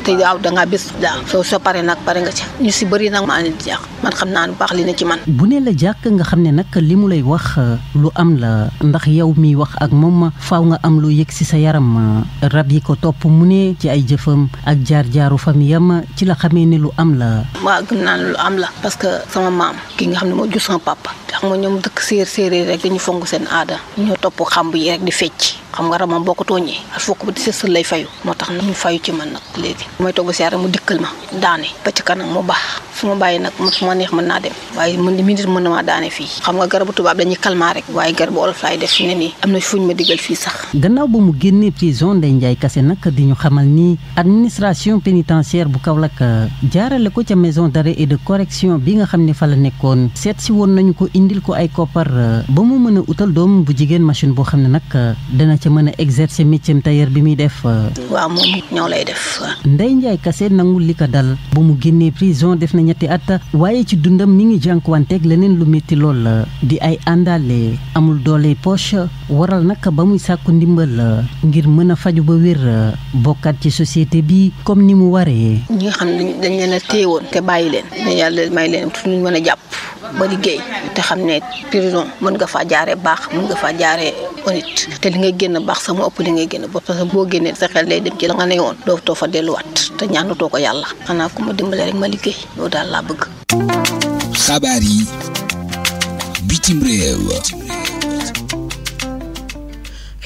te waaw dangaa bés daaw soo paree nag pare nga ci ñu si bëri nag maa leen di jàq man xam naa bu baax li ne ci man. bu ne la jàkk nga xam ne nag li mu lay wax lu am la ndax yow miy wax ak moom faaw nga am lu yëg si sa yaram rab yi ko topp mu ne ci ay jëfam ak jaar-jaaru famiyam ci la xamee ne lu am la. waaw gëm naa ne lu am la parce que sama maam ki nga xam ne moo jur sama papa xam nga ñoom dëkk séeréer rek dañu fonk seen aada ñoo topp xamb yi rek di fecc xam nga ramam boo ko tooñee ak fokk ba di sësal lay fayu moo tax ñu fayu ci man nag léegi mooy toog ba si mu dikkal ma daane ba ci kanam mu baax su ma bàyyi nag fu ma neex mën naa dem waaye minute mën na maa daane fii xam nga garabu tubaab dañuy calmant rek waaye garabu olof laay def ne nii am na fuñ ma digal fii sax. gannaaw ba mu génnee prison Ndeye Ndiaye Kassé nag di ñu xamal ni administration pénitentiaire bu Kaolack jaarale ko ca maison d'arrêt et de correction bi nga xam ne fa la nekkoon seet si woon nañu ko indil ko ay koppar ba mu mën a utal doom bu jigéen machine boo xam ne nag dana ca mën a exercer métier tailleur bi muy def. waaw moom ñoo lay def. Ndeye Ndiaye Kassé nangul li ko dal ba mu génnee prison def nañ ñetti at waaye ci dundam mi ngi jànkuwanteeg leneen lu métti lool di ay àndaale amul doole poche waral nag ba muy sàkku ndimbal ngir mën a faju ba wér bokkaat ci société bi comme ni mu waree. ñi nga xam ne dañ leen a téewoon te bàyyi leen ne yàlla may leen tuuti ñu mën a jàpp ba liggéey te xam ne prison mën nga faa jaaree baax mën nga faa jaaree honnête te li ngay génn baax sama ëpp li ngay génn ba parce que boo génnee sa xel day dem ci la nga ne woon doo too fa delluwaat te ñaanutoo ko yàlla xanaa ku ma dimbale rek ma liggéey loolu daal laa bëgg. xabaar yi bitim réew.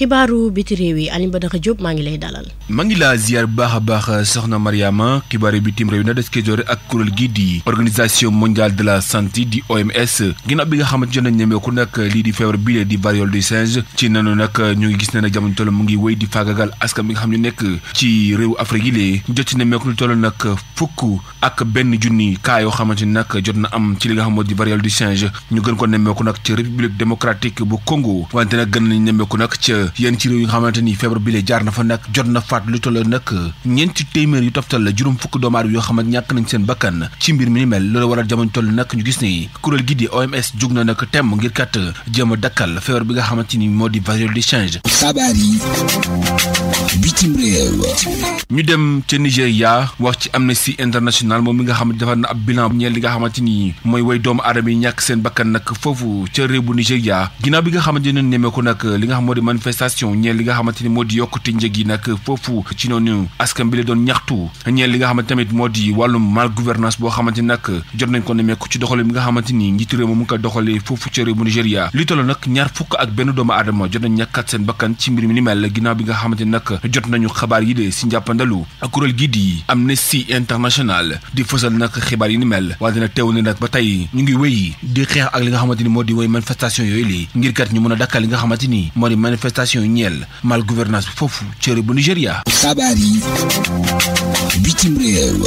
xibaaru biti réew yi Alioune Badara Diop maa ngi lay dalal. maa ngi laa ziar bu baax a baax soxna Mariama xibaaru bitim réew na des koy doore ak kuréel gi di organisation mondiale de la santé di OMS ginnaaw bi nga xamante jot nañ ñemeeku nag lii di feebar bii di variole du singe ci nanu nag ñu ngi gis ne nag jamono toll mu ngi wéy di faagagal askan bi nga xam ne nekk ci réew Afrique yi lee jot ci nemeeku lu toll nag fukk ak benn junni cas yoo xamante ni nag jot na am ci li nga xam moo di variole du singe ñu gën ko nemeeku nag ci république démocratique bu Congo wante nag gën nañ nemeeku nag ca yéen ci réew yi nga xamante ni feebar bi lee jaar na fa nag jot na faat lu toll nag ñeenti téeméer yu toftal la juróom fukk doomu aadama yoo xamante ñàkk nañ seen bakkan ci mbir mi ni mel loolu waral jamono toll nag ñu gis ne kuréel gi di OMS jug na nag temm ngir kat jéem a dakkal feebar bi nga xamante ni moo di variole du singe. xabaar yi bitim réew. ñu dem ca Nigéria wax ci Amnesty International moom mi nga xamante defar na ab bilan ñeel li nga xamante ni mooy way doomu aadama yi ñàkk seen bakkan nag foofu ca réew bu Nigéria ginnaaw bi nga xamante ne nemeeku nag li nga xam moo di manifestation ñeel li nga xamante ni moo di yokkute njëg yi nag foofu ci noonu askan bi la doon ñaxtu ñeel li nga xamante tamit moo di wàllum mal gouvernance boo xamante ni nag jot nañ ko nemeeku ci doxale bi nga xamante ni njiitu réew mu ngi ko doxalee foofu ca réew bu Nigéria li toll nag ñaar fukk ak benn doomu aadama jot nañ ñàkkat seen bakkan ci mbir mi ni mel ginnaaw bi nga xamante ni nag jot nañu xabaar yi de si njàppandalu ak kuréel gii di Amnesty International di fësal nag xibaar yi ni mel waaye nag teew ne nag ba tey ñu ngi wéy di xeex ak li nga xamante ni moo di woy manifestation yooyu lii ngir kat ñu mën a dakkal li nga xamante ni moo di manifestation yi ñeel mal gouvernance bi foofu ci réew bu Nigéria. xabaar yi bitim réew.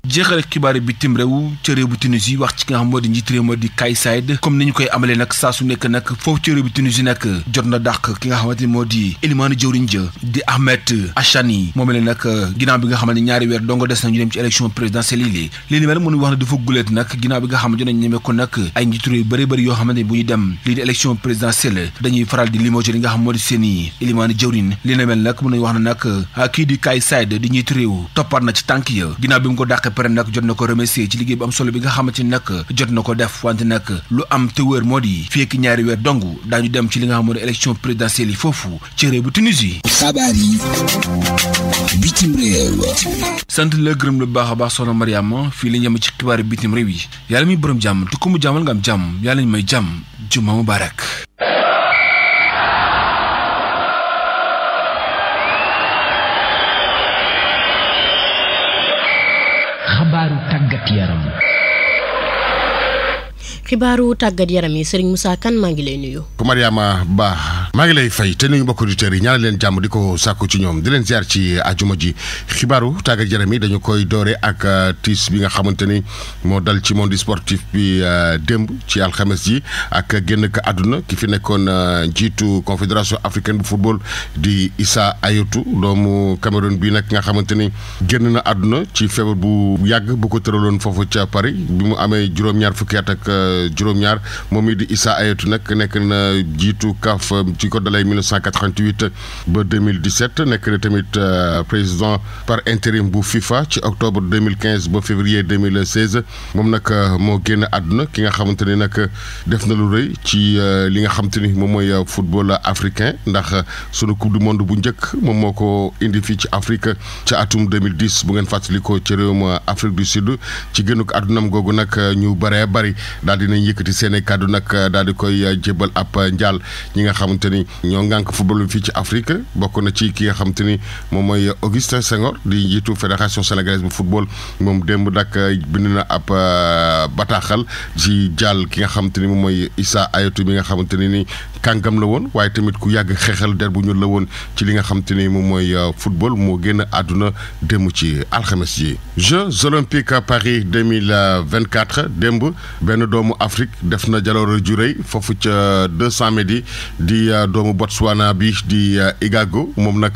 jeexale xibaar yi bitim réew ca réew bu Tunisie wax ci nga xam moo di njiit réew moo di Kais Saied comme ni ñu koy amalee nag saa su nekk nag foofu ci réew bu Tunisie nag jot na dàq ki nga xamante ni moo di élimaanu jëwriñ ja di Ahmed Achani moom la nag ginnaaw bi nga xamante ni ñaari weer dongo des na ñu dem ci élection présidentielle yi lii li mel mënu wax ne dafa guleet nag ginnaaw bi nga xamante ne ñemee ko nag ay njiitu réew yu bëri bëri yoo xamante ni bu ñu dem lii di élection présidentielle dañuy faral di limoger li nga xam moo di seeni élimaanu jëwriñ li ne mel nag mënuñ wax ne nag kii di Kais Saied di njiitu réew toppaat na ci tànk ya ginnaaw bi mu ko dàqee pare nag jot na ko remercier ci liggéey bu am solo bi nga xamante ni nag jot na ko def wante nag lu am te wér moo di fii ak ñaari weer dong daañu dem ci li nga xam moo di élection présidentielle yi foofu ci réew bu Tunisie. xabaar yi bitim réew. sant la gërëm lu baax a baax soxna Mariama fii la ñam ci xibaari bitim réew yi yàlla muy borom jàmm te ku mu jàmmal nga am jàmm yàlla ñu may jàmm juma mubarak. xabaaru tàggat yaram. xibaaru tàggat yaram yi Serigne Moussa Kane maa ngi lay nuyu. Mariama Ba maa ngi lay fay te nuyu mbokk auditeurs yi ñaanal leen jàmm di ko sàkku ci ñoom di leen ziar ci àjjuma ji xibaaru tàggat yaram yi dañu koy doore ak tiis bi nga xamante ni moo dal ci monde sportif bi démb ci alxames ji ak génn ka àdduna ki fi nekkoon njiitu confédération africaine bu football di Issa Hayatou doomu Cameroun bi nag nga xamante ni génn na àdduna ci feebar bu yàgg bu ko tëraloon foofu ca Paris bi mu amee juróom-ñaar fukki at ak juróom-ñaar moom mi di Issa Hayatou nag nekk na jiitu CAF ci ko dalay 1988 ba 2017 nekk na tamit président par intérim bu FIFA ci octobre 2015 ba février 2016 moom nag moo génn àdduna ki nga xamante ni nag def na lu rëy ci li nga xamante ni moom mooy football africain ndax sunu coupe du monde bu njëkk moom moo ko indi fii ci Afrique ca atum 2010 bu ngeen fàttalikoo ci réewum Afrique du Sud ci génnuk àddunam googu nag ñu bëree bëri daal dinañ yëkkati seen i kàddu nag daal di koy jébal ab njaal ñi nga xamante ni ñoo ngànk football bi fii ci Afrique bokk na ci ki nga xamante ni moom mooy Augustin Senghor di njiitu fédération sénégalaise bu football moom démb nag bind na ab bataaxal ci jaal ki nga xamante ni moom mooy Issa Hayatou mi nga xamante ni kàngam la woon waaye tamit ku yàgg xeexal der bu ñuul la woon ci li nga xamante ni moom mooy football moo génn àdduna démb ci alxames yi. Jeux olympiques Paris 2024 démb benn doomu Afrique def na jaloore ju rëy foofu ca 200 mètres yi di doomu Botswana bi di Igago moom nag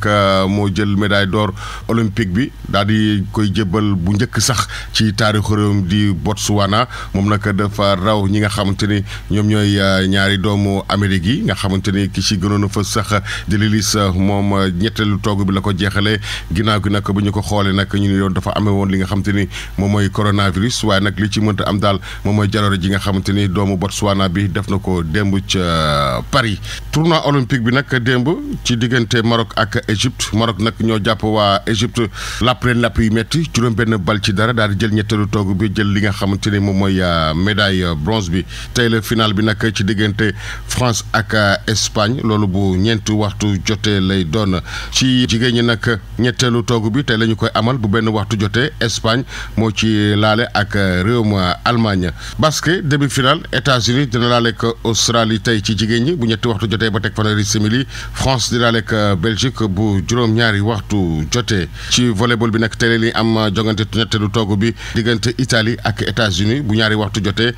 moo jël médaille d'or olympique bi daal di koy jébbal bu njëkk sax ci taarixu réewam di Botswana moom nag dafa raw ñi nga xamante ni ñoom ñooy ñaari doomu Amérique yi nga xamante ni ki ci gënoon a fës sax di Lilis moom ñetteelu toog bi la ko jeexalee ginnaaw gi nag bu ñu ko xoolee nag ñu ne yoon dafa amee woon li nga xamante ni moom mooy coronavirus waaye nag li ci mënta am daal moom mooy jaloore ji nga xamante ni doomu Botswana bi def na ko démb ca Paris. tournoi olympique bi nag démb ci diggante Maroc ak Égypte Maroc nag ñoo jàpp waa Égypte lapp leen lapp yu métti juróom-benn bal ci dara daal di jël ñetteelu toog bi jël li nga xamante ni moom mooy médaille bronze bi tey la final bi nag ci diggante France ak Espagne loolu bu ñeenti waxtu jotee lay doon ci jigéen ñi nag ñetteelu toog bi tey la ñu koy amal bu benn waxtu jotee Espagne moo ci laale ak réewum Allemagne. basket demi-finale États-Unis dina laale ak Australie tey ci jigéen ñi bu ñetti waxtu jotee ba teg fanweeri simili France di laale ak Belgique bu juróom-ñaari waxtu jotee ci volleyball bi nag tey li am jongante ñetteelu toog bi diggante Italie ak États-Unis bu ñaari waxtu jotee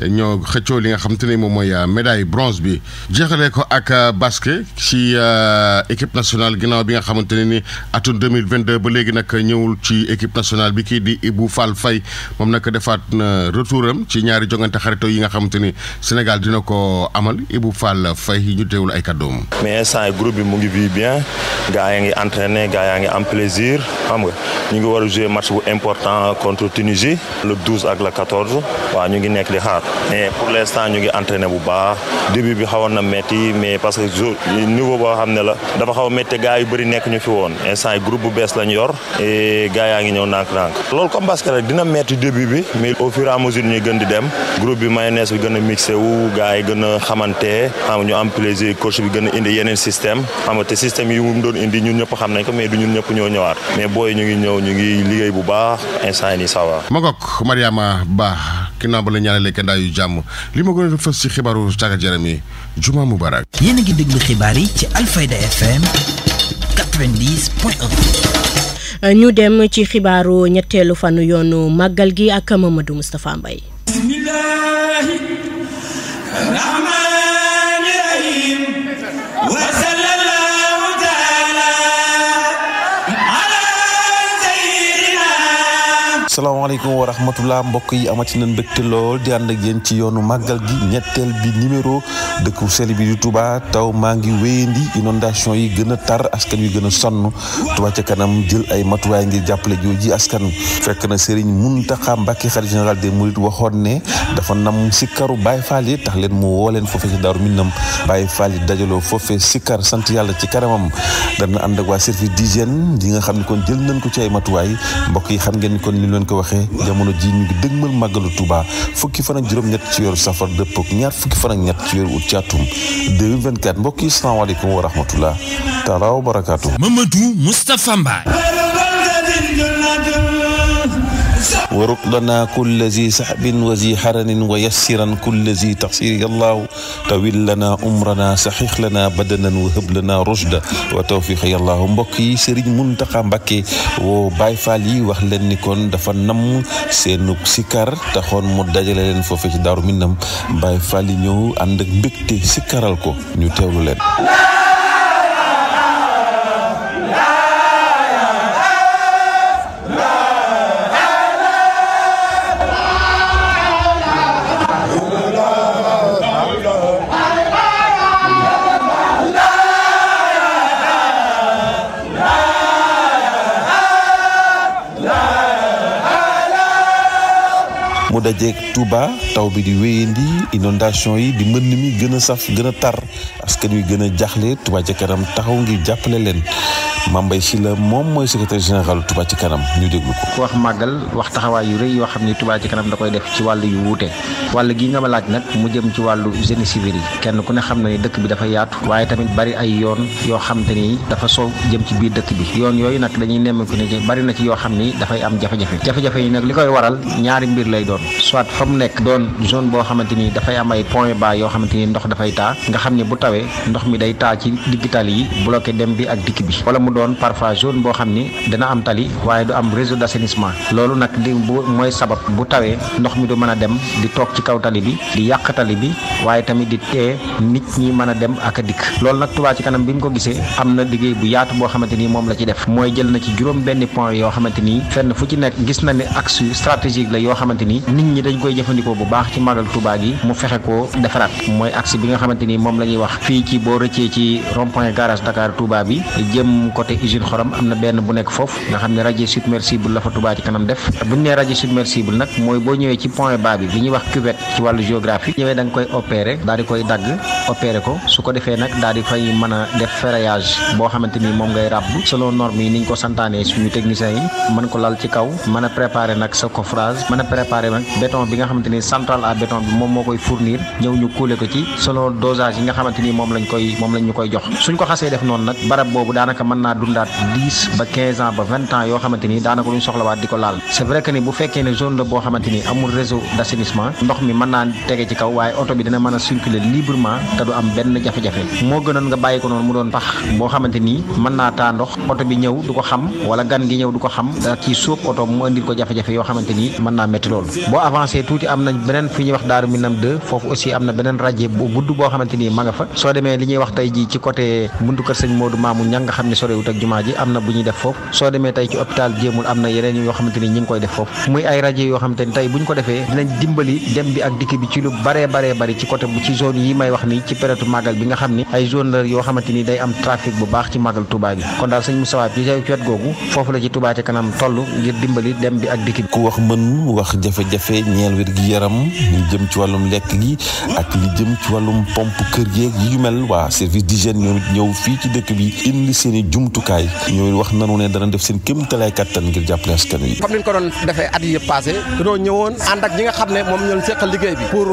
ñoo xëccoo li nga xamante ni moom mooy médaille bronze bi jeexalee ko ak basket ci équipe nationale ginnaaw bi nga xamante ne ni atum 2022 ba léegi nag ñëwul ci équipe nationale bi kii di Ibou Fall Faye moom nag defaat na retouram ci ñaari jongante xarito yi nga xamante ni Sénégal dina ko amal Ibou Fall Faye ñu teewul ay kàddoom. mais instant groupe bi mu ngi vie bien gars yaa ngi entraîné gars yaa ngi am plaisir xam nga ñu ngi war a jouer match bu important contre Tunisie le 12 ak le 14 waaw ñu ngi nekk di xaar mais pour l'instant ñu ngi entraîné bu baax début bi xawoon na metti mais parce que niveau boo xam ne la dafa xaw a métti gars yu bëri nekk ñu fi woon instant groupe bu bees lañ yor et gars yaa ngi ñëw nànk-nànk loolu comme parce que rek dina metti début bi mais au fur et à mesure ñuy gën di dem groupe bi mayonnaise bi gën a mixé wu gars yi gën a xamante xam ñu am plaisir coach bi gën a indi yeneen système xam nga te système yi mu doon indi ñun ñëpp xam nañ ko mais du ñun ñëpp ñoo ñëwaat mais booy ñu ngi ñëw ñu ngi liggéey bu baax instant yi nii ça va. Magog Mariama Ba ginnaaw ba la ñaanalee kandaa yu jàmm li ma gën a fës ci xibaaru tàggat yaram yi Juma Mubarak. yéen a ngi déglu xibaar yi ci Alfayda FM 90.1. ñu dem ci xibaaru ñetteelu fanu yoonu màggal gi ak Mamadou Moustapha Mbaye. salaamaaleykum wa rahmatullah mbokk yi amati nañ mbégte lool di ànd ak yéen ci yoonu màggal gi ñetteel bi numéro dëkku sell bi di Touba taw maa ngi wéyandi inondation yi gën a tar askan wi gën a sonn Touba ca kanam jël ay matuwaay ngir jàppale jooji askan fekk na Serigne Mountakha Mbacké xalifa général des Mourides waxoon ne dafa nam sikkaru Baye Fall yi tax leen mu woo leen foofee ci Daaru Minam Baye Fall yi dajaloo foofee sikkar sant yàlla ci kanamam dana ànd ak waa service d'hygiène yi nga xam ne kon jël nañ ko ci ay matuwaay mbokk yi xam ngeen kon ni ko waxee jamono ji ñu ngi dëgmal màggalu Touba fukki fan ak juróom-ñett ci weeru safar dëppoo ak ñaar fukki fan ak ñett ci weeru ut ci atum 2024 mbokk yi salaamaaleykum wa rahmatullah taala wa barakaatu. Mamadou Moustapha Mbaye. waruk lana kulla zi saxbin wa zi xaranin wa yassiran kulla zi taxsir yallaahu tawil lana umrana saxix lana badanan wa hëb lana rushda wa tawfiq yallaahu mbokk yi Serigne Mountakha Mbacké woo Baye Fall yi wax leen ni kon dafa namm seenu sikar taxoon mu dajale leen foofee ci Daaru Minam Baye Fall yi ñëw ànd ak mbégte sikaral ko ñu teewlu leen. mu dajeeg Touba taw bi di wéyandi inondation yi di mbënn mi gën a saf gën a tar askan wi gën a jaxle Touba ca kanam taxaw ngir jàppale leen Mame Mbaye Sylla moom mooy secrétaire général Touba ci kanam ñu déglu ko. ku wax màggal wax taxawaay yu rëy yoo xam ni Touba ci kanam da koy def ci wàllu yu wuute wàll gi nga ma laaj nag mu jëm ci wàllu génie civil yi kenn ku ne xam na ni dëkk bi dafa yaatu waaye tamit bari ay yoon yoo xam te ni dafa soow jëm ci biir dëkk bi yoon yooyu nag dañuy nemmeeku ne bari na ci yoo xam ni dafay am jafe-jafe yi nag li koy waral ñaari mbir lay doon soit fa mu nekk doon zone boo xamante ni dafay am ay point bas yoo xamante ni ndox dafay taa nga xam ne bu tawee ndox mi day taa ci digg tali yi bloqué dem bi ak dikk bi wala mu doon parfois zone boo xam ni dina am tali waaye du am réseau d'assainissement loolu nag li mooy sabab bu tawee ndox mi du mën a dem di toog ci kaw tali bi di yàq tali bi waaye tamit di tee nit ñi mën a dem ak a dikk loolu nag Touba ci kanam bi mu ko gisee am na liggéey bu yaatu boo xamante ni moom la ci def mooy jël na ci juróom benn point yoo xamante ni fenn fu ci nekk gis na ne axe stratégique la yoo xamante ni nit ñi dañ koy jëfandikoo bu baax ci magal Touba gi mu fexe koo defaraat mooy axe bi nga xamante ni moom la ñuy wax fii ci boo rëccee ci rond-point garage Dakar Touba bi jëm côté usine xorom am na benn bu nekk foofu nga xam ne radier submersible la fa Touba ci kanam def bu ñu nee radier submersible nag mooy boo ñëwee ci point bas bi li ñuy wax cuvette ci wàllu géographie ñëwee da nga koy opérer daal di koy dagg opérer ko su ko defee nag daal di fay mën a def ferraillage boo xamante ni moom ngay ràbb selon norme yi niñ ko santaanee suñu techniciens yi mën ko lal ci kaw mën a préparer nag sa coffrage mën a préparer nag béton bi nga xamante ni centrale à béton bi moom moo koy fournir ñëw ñu couler ko ci selon dosage yi nga xamante ni moom lañ ñu koy jox suñ ko xasee def noonu nag barab boobu daanaka mën naa dundaat 10 ba 15 ans ba 20 ans yoo xamante ni daanaka luñ soxlawaat di ko laal c'est vrai que ni bu fekkee ne zone la boo xamante ni amul réseau d'assainissement ndox mi mën naa tege ci kaw waaye oto bi dina mën a circuler librement te du am benn jafe-jafe moo gënoon nga bàyyi ko noonu mu doon pax boo xamante ni mën naa taa ndox oto bi ñëw du ko xam wala gan gi ñëw du ko xam da ci sóob oto mu andil ko jafe-jafe yoo xamante ni mën naa métti loolu boo avancé tuuti am nañ beneen fi ñuy wax Daaru Minam 2 foofu aussi am na beneen radier bu gudd boo xamante ni ma nga fa soo demee li ñuy wax tey ji ci côté buntu kër sëñ Modou Mamou Ñang nga xam ne sorewut ak jumaa ji am na bu ñuy def foofu soo demee tey ci hôpital Jéemul am na yeneen yoo xamante ni ñi ngi koy def foofu muy ay radier yoo xamante ni tey bu ñu ko defee dinañ dimbali dem bi ak dikk bi ci lu baree bari ci côté bu ci zone yi may wax ni ci période màggal bi nga xam ni ay zone la yoo xamante ni day am trafic bu baax ci màggal Touba gi kon daal sëñ Moussa ci wet googu foofu la ci Touba ci kanam toll ngir dimbali dem bi ak dikk bi. ku wax mën wax jafe-jafe ñeel wér gi yaram ñu jëm ci wàllum lekk gi ak li jëm ci wàllum pompe kër yeeg yi yu mel waa service d'hygiène ñoom it ñëw fii ci dëkk bi indi seen i jumtukaay ñooy wax nanu ne dana def seen kéemtalaay kattan ngir jàppale askan wi. comme ni ñu ko doon defee at yi yëpp passé dañoo ñëwoon ànd ak ñi nga xam ne moom ñoo seqal liggéey bi pour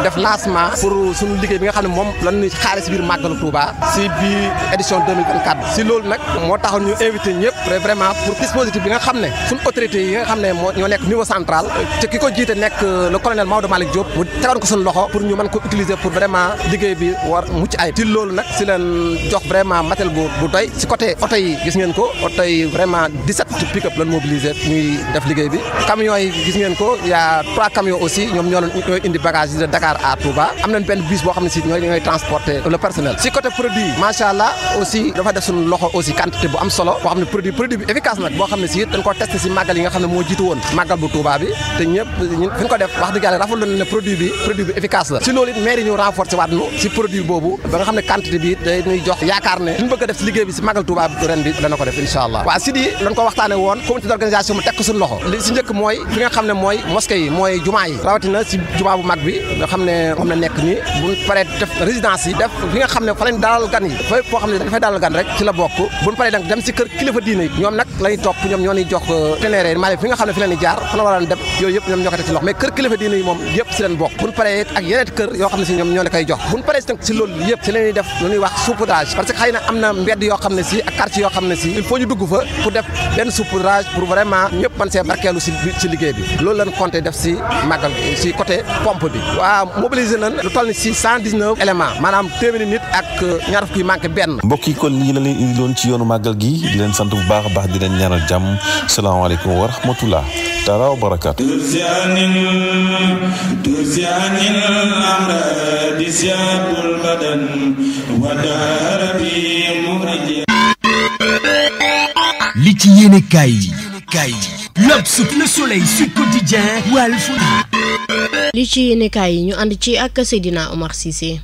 def lancement pour suñu liggéey bi nga xam ne moom lan ñuy xaare si biir màggalu Touba si biir édition 2024 si loolu nag moo taxoon ñu invité ñëpp vraiment pour dispositif bi nga xam ne suñu autorités yi nga xam ne ñoo nekk niveau central te ki ko jiite nekk le colonel Maodo Malick Diop mu tegoon ko suñu loxo pour ñu mën ko utiliser pour vraiment liggéey bi war mucc ayib si loolu nag si leen jox vraiment matériel bu doy si côté oto yi gis ngeen ko oto yi vraiment 17 pick-up lañ mobiliser ñuy def liggéey bi camions yi gis ngeen ko y a 3 camions aussi ñoom ñooy indi bagage yi de Dakar à Touba am nañ benn bus boo xam ne si ñooy transporter le personnel si côté produit macha allah aussi dafa def suñu loxo aussi quantité bu am solo boo xam ne produit bi efficace nag boo xam ne si dañ ko testé si màggal yi nga xam ne moo jiitu woon màggal bu Touba bi te ñëpp fi ñu ko def wax dëgg yàlla rafetlu nañ ne produit bi efficace la si loolu it maire yi ñu renforcer waat nu si produit boobu ba nga xam ne quantité bi day ñuy jox yaakaar ne li ñu bëgg a def si liggéey bi si màggal Touba bi ren bi dana ko def incha allah waaw si di dañ ko waxtaane woon comité d'organisation mu teg ko suñu loxo li si njëkk mooy fi nga xam ne mooy mosquée yi mooy jumaa yi rawatina si jumaa bu mag bi nga xam ne moom la nekk nii buñ paree def résidence yi def fi nga xam ne fa lañ dalal gan yi fa foo xam ne dafay dalal gan rek ci la bokk buñ paree nag dem si kër kilifa diine yi ñoom nag lañuy topp ñoom ñoo ñuy jox ténéré maa fi nga xam ne fi leen di jaar fa la war a dem yooyu yëpp ñoom ñoo ko teg ci loxo mais kër kilifa diine yi moom yëpp si leen bokk buñ paree ak yeneen kër yoo xam ne si ñoom ñoo la koy jox buñ paree si loolu yëpp si leen def lu ñuy wax saupoudrage parce que xëy na am na mbedd yoo xam ne si ak quartier yoo xam ne si il faut ñu dugg fa pour def benn saupoudrage pour vraiment ñëpp mën see barkeelu si liggéey bi loolu lañ compté def si màggal si côté pompe bi waaw mobiliser nañ lu toll ni si 119 éléments maanaam téeméeri nit ak ñaar fukk yu manqué benn. mbokk yi kon lii la leen indi doon ci yoonu màggal gi di leen sant bu baax a baax di leen ñaanal jàmm salaamaaleykum wa rahmatullah taala wa barakaatu. li ci yéene kaay L'Obs, Le Soleil, Sud Quotidien, Walf. li ci yéene kaay yi ñu ànd ci ak Seydina Omar Cissé.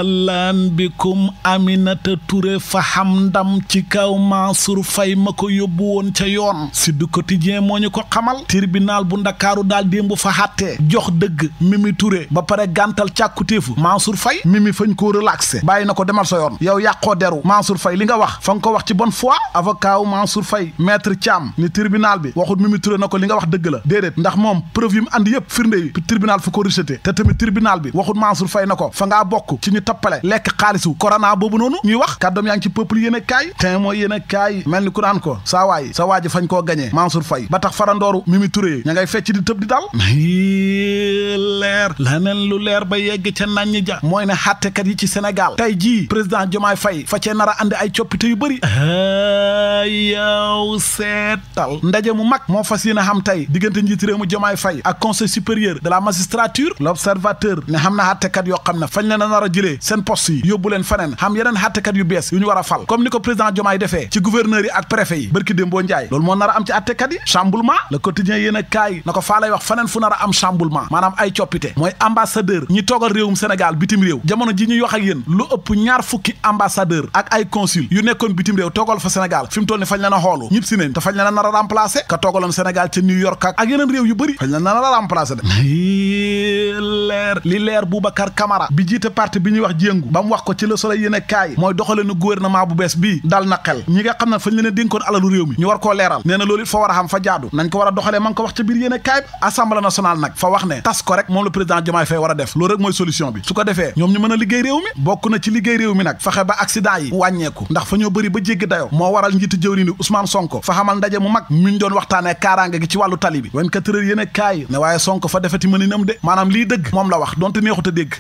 lan bikum Aminata Touré fa xam ndam ci kaw Mansour Faye ma ko yóbbu woon ca yoon Sud Quotidien moo ñu ko xamal tribunal bu Ndakaaru daal démb fa xàttee jox dëgg Mimi Touré ba pare gàntal càkkutéefu Mansour Faye Mimi fañ koo relaxé bàyyi na ko demal sa yoon yow yàqoo deru Mansour Faye li nga wax fa nga ko wax ci bonne foi avocat wu Mansour Faye maître Thiam ni tribunal bi waxut Mimi Touré na ko li nga wax dëgg la déedéet ndax moom preuve yi mu andi yëpp firnde yi tribunal fa ko rejeté te tamit tribunal bi waxut Mansour Faye na ko fa ngaa bokk ci ñu tappale lekk xaalisu corona boobu noonu ñuy wax kàddoom yaa ngi ci peuple yéen a kaay te mooy yéen a kaay mel ni ku naan ko sa waa ji fañ koo gañee Mansour Faye ba tax farandooru Mimi Touré ña ngay fecc di tëb di dal leer laneen lu leer ba yegg ca nañ ja mooy ne xàttekat yi ci Sénégal tey jii président Diomaye Faye fa cee nar a andi ay coppite yu bëri yow seetal ndaje mu mag moo fas yéene xam tey diggante njiiti réew mu Diomaye Faye ak conseil supérieur de la magistrature l'observateur ne xam na xàttekat yoo xam ne fañ leen a nar a jëlee seen poste yi yóbbu leen feneen xam yeneen xàttekat yu bees yu ñu war a fal comme ni ko président Diomaye defee ci gouverneur yi ak préfet yi bërki Dembo Njaay loolu moo nar a am ci àttekat yi chamboulement le quotidien yéen a kaay na ko faa lay wax feneen fu nar a am chamboulement maanaam ay coppite mooy ambassadeur ñi toogal réewum Sénégal bitim réew jamono ji ñuy wax ak yéen lu ëpp ñaar fukki ambassadeur ak ay consul yu nekkoon bitim réew toogal fa Sénégal fi mu toll ni fañ leen a xoolu ñëpp si nañ te fañ leen a nar a remplacer ka toogaloon Sénégal ca New York ak yeneen réew yu bëri fañ leen nar a remplacer de leer Boubacar Camara bi jiite parti bi ñuy wax jéngu ba mu wax ko ci Le Soleil yéen a kaay mooy doxalinu gouvernement bu bees bii dal na xel ñi nga xam ne fañ leen a dénkoon alalu réew mi ñu war koo leeral nee na loolu it fa war a xam fa jaadu nañ ko war a doxalee ma ngi ko wax ca biir yéen a kaay assemblée nationale nag fa wax ne tas ko rek moom le président Diomaye Faye war a def loolu rek mooy solution bi su ko defee ñoom ñu mën a liggéey réew mi bokk na ci liggéey réew mi nag fexe ba accident yi wàññeeku ndax fa ñoo bëri ba jéggi dayo moo waral njiitu jëwriñ ni Ousmane Sonko fa xamal ndaje mu mag mi ñu doon waxtaanee kaaraange gi ci wàllu tali bi 24 heures yéen a kaay ne waaye Sonko fa defati mëninam de maanaam lii dëgg moom la wax donte neexut a dégg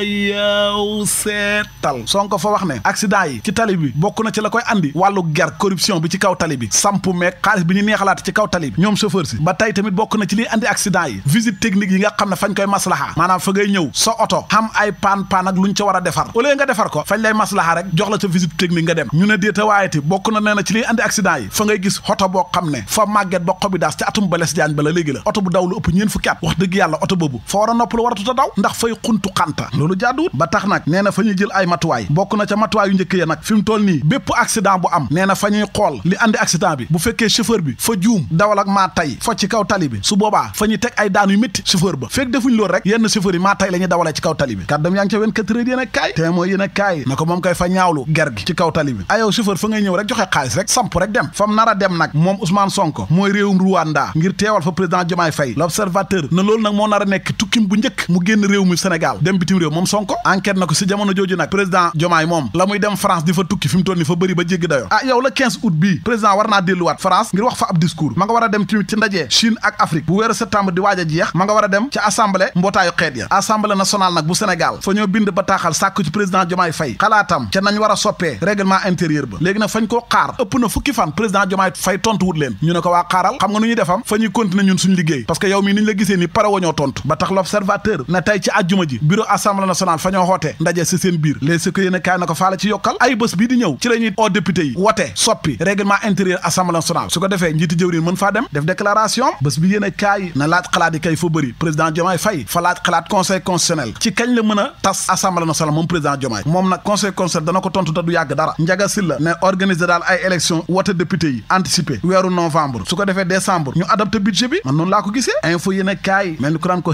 yow seetal Sonko fa wax ne accident yi ci tali bi bokk na ci la koy andi wàllu ger corruption bi ci kaw tali bi sampu meeg xaalis bi ñu neexalaat ci kaw tali bi ñoom chauffeur si ba tey tamit bokk na ci liy andi accident yi visite technique yi nga xam ne fañ koy maslaha maanaam fa ngay ñëw sa oto xam ay paan ak luñ ca war a defar au lieu nga defar ko fañ lay maslaha rek jox la ca visite technique nga dem ñu ne déeta waayeti bokk na nee na ci liy andi accident yi fa ngay gis oto boo xam ne fa màgget ba xobi daas ca atum bales jaañ ba la léegi la oto bu daw lu ëpp ñeen fukki at wax dëgg yàlla oto boobu fa war a noppalu waratuta daw ndax fay xuntu xanta loolu jaaduwut ba tax nag nee na fa ñuy jël ay matuwaay bokk na ca matuwaay yu njëkk ya nag fi mu toll nii bépp accident bu am nee na fa ñuy xool li andi accident bi bu fekkee chauffeur bi fa juum dawal ak maa tay fa ci kaw tali bi su boobaa fa ñuy teg ay daan yu métti chauffeur ba fekk defuñ loolu rek yenn chauffeur yi maa tay la ñuy dawalee ci kaw tali bi kàddam yaa ngi ca 24 heures yéen a kaay te mooy yéen a kaay na ko moom koy fa ñaawlu ger gi ci kaw tali bi ayow chauffeur fa ngay ñëw rek joxe xaalis rek samp rek dem fam nar a dem nag moom Ousmane Sonko mooy réewum Rwanda ngir teewal fa président Diomaye Faye l'observateur na loolu nag moo nar a nekk tukkim bu njëkk mu génn réew mi Sénégal dem bitim réew moom Sonko enquête na ko si jamono jooju nag président Diomaye moom la muy dem France di fa tukki fi mu toll ni fa bëri ba jéggi dayo yow la 15 août bii président war naa delluwaat France ngir wax fa ab discours ma nga war a dem ci ndaje Chine ak Afrique bu weeru septembre di waaj a jeex ma nga war a dem ci assemblée mbootaayu xeet ya assemblée nationale nag bu Sénégal fa ñoo bind bataaxal sàkku ci président Diomaye Faye xalaatam ca nañ war a soppee règlement intérieur ba léegi nag fañ koo xaar ëpp na fukki fan président Diomaye Faye tontu wut leen ñu ne ko waa xaaral xam nga nu ñuy defam fa ñuy continuer ñun suñu liggéey parce que yow mii niñ la gisee ni pare woñoo tontu ba tax l'observateur ne tey ci àjjuma ji bureau assemblée nationale fa ñoo xoote ndaje si seen biir les ko yéen a kaay na ko faala ci yokkal ay bés bii di ñëw ci la ñuy oo député yi wote soppi règlement intérieur assemblée nationale su ko defee njiiti jëwriñ mën faa dem def déclaration bés bi yéen a kaay na laaj xalaat yi kay fa bëri président Diomaye Faye fa laaj xalaat conseil constitutionnel ci kañ la mën a tas assemblée nationale moom président Diomaye moom nag conseil constitutionnel dana ko tontu te du yàgg dara Ndiaga Sylla ne organiser daal ay élection wote député yi anticipé weeru novembre su ko defee décembre ñu adapté budget bi man noonu laa ko gisee info yéen a kaay mel ni ku daan ko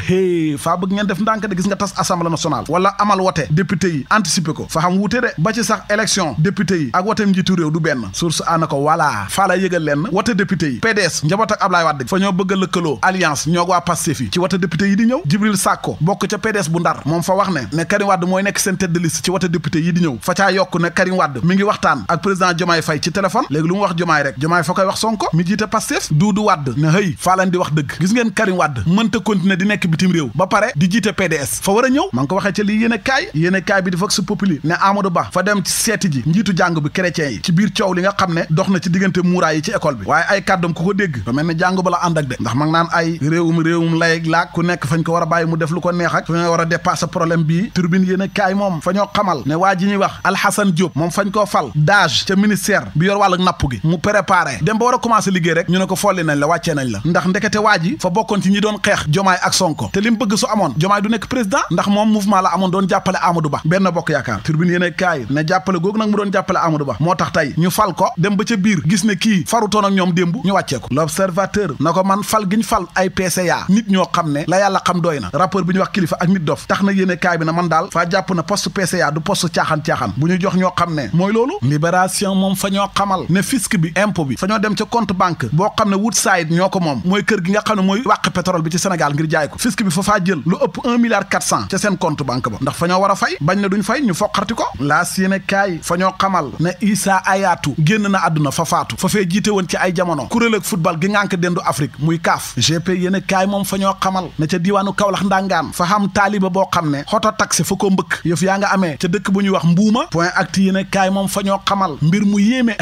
faa bëgg ngeen def ndànk de gis nga tas assemblée nationale wala amal wote député yi anticipé ko fa xam wuute de ba ci sax élection député yi ak woteem njiitu réew du benn source ana ko voilà faa la yëgal leen wote député yi PDS njaboot ak Ablaye Wade fa ñoo bëgg a lëkkaloo alliance ñoo waa Pastef yi ci wote député yi di ñëw Jibril Sakko bokk ca PDS bu Ndar moom fa wax ne Karim Wade mooy nekk seen tête de liste ci wote député yi di ñëw fa caa yokk ne Karim Wade mi ngi waxtaan ak président Diomaye Faye ci téléphone léegi lu mu wax Diomaye rek Diomaye fa koy wax Sonko mi jiite Pastef Doudou Wade ne hëy faa leen di wax dëgg gis ngeen Karim Wade mënta continuer di nekk bitim réew ba pare di jiite PDS fa war a ñëw ma ngi ko waxee ca lii yéen a kaay bi di Vox Populi ne Amadou Ba fa dem ci seeti ji njiitu jàng bi chrétien yi ci biir coow li nga xam ne dox na ci diggante muuraay yi ci école bi waaye ay kàddam ku ko dégg fa mel ne jàng ba la ànd ak de ndax ma ngi naan ay réewum layeg laak ku nekk fañ ko war a bàyyi mu def lu ko neex ak fa ñoo war a dépasser problème bii turbine yéen a kaay moom fa ñoo xamal ne waa ji ñuy wax Alhassane Diop moom fañ koo fal DAGE ca ministère bi yor wàllu napp gi mu préparé dem ba war a commencé liggéey rek ñu ne ko folli nañ la wàccee nañ la ndax ndekete waa ji fa bokkoon ci ñi doon xeex Diomaye ak Sonko te li mu bëgg su amoon Diomaye du nekk président ndax moom mouvement la amoon doon jàppale Amadou Ba benn bokk yaakaar turbine yéen a kaay ne jàppale googu nag mu doon jàppale Amadou Ba moo tax tey ñu fal ko dem ba ca biir gis ne kii farutoon ak ñoom démb ñu wàccee ko l'observateur na ko man fal giñ fal ay PCA nit ñoo xam ne la yàlla xam doy na rapport bi ñu wax kilifa ak nit dof tax na yéen a kaay bi na man daal faa jàpp na poste PCA du poste caaxaan bu ñu jox ñoo xam ne mooy loolu libération moom fa ñoo xamal ne fisc bi impôt bi fa ñoo dem ca compte banque boo xam ne Woodside ñoo ko moom mooy kër gi nga xam ne mooy wàq pétrole bi ci Sénégal ngir jaay ko fisc bi fa faa jël lu ëpp 1,4 milliard ca seen compte banque banque ba ndax fa ñoo war a fay bañ ne duñ fay ñu foqarti ko laas yéene kaay fa ñoo xamal ne Issa Ayatou génn na àdduna fa faatu fa fee jiite woon ci ay jamono kuréel ak football gi ngànk dendu Afrique muy CAF GP yéene kaay moom fa ñoo xamal ne ca diiwaanu Kaolack ndangaan fa xam taaliba boo xam ne xoto taxi fa ko mbëkk yëf yaa nga amee ca dëkk bu ñuy wax Mbuuma point actu yéene kaay moom fa ñoo xamal mbir mu yéeme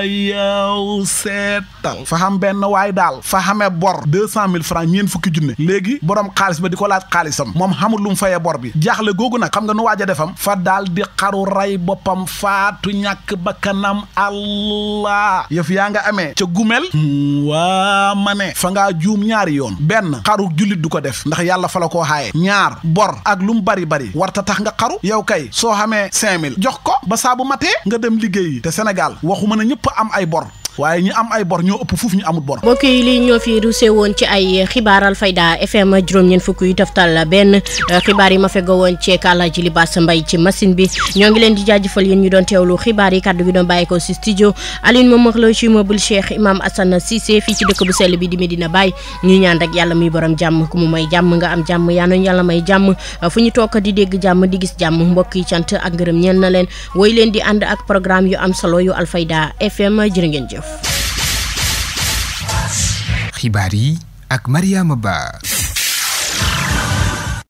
yow seetal fa xam benn waay daal fa xamee bor 200 000 francs ñeen fukki junne léegi borom xaalis ba di ko laaj xaalisam moom xamul lu mu fayee bor bi jaaxle googu nag xam nga nu waaj a defam fa daal di xaru ray boppam faatu ñàkk bakkanam allah yëf yaa nga amee ca gumel waa ma ne fa ngaa juum ñaari yoon benn xaru jullit du ko def ndax yàlla fa la koo xaaye ñaar bor ak lu mu bari warta tax nga xaru yow kay soo xamee 5000 jox ko ba saa bu matee nga dem liggéeyi te Sénégal waxuma ne ñëpp am ay bor waaye ñi am ay bor ñoo ëpp fuuf ñu amul bor. mbokk yi lii ñoo fi rusé woon ci ay xibaar Alfayda FM juróom-ñeent fukk yu taftal benn xibaar yi ma feggo woon ci Alaaji Libaas Mbay ci machine bi ñoo ngi leen di jaajëfal yéen ñu doon teewlu xibaar yi kaddu gi doon bàyyi ko si studio Aline Momar Lo ci meuble Cheikh Imam Assane Cissé fii ci dëkk bu sell bi di Medina Baye ñu ñaan rek yàlla muy borom jàmm ku mu may jàmm nga am jàmm yaa nañu yàlla may jàmm fu ñu toog di dégg jàmm di gis jàmm mbokk yi cant ak ngërëm ñeel na leen woy leen di ànd ak programme yu am solo yu Alfayda FM jërë ngeen jëf. xibaar yi ak Mariama Ba.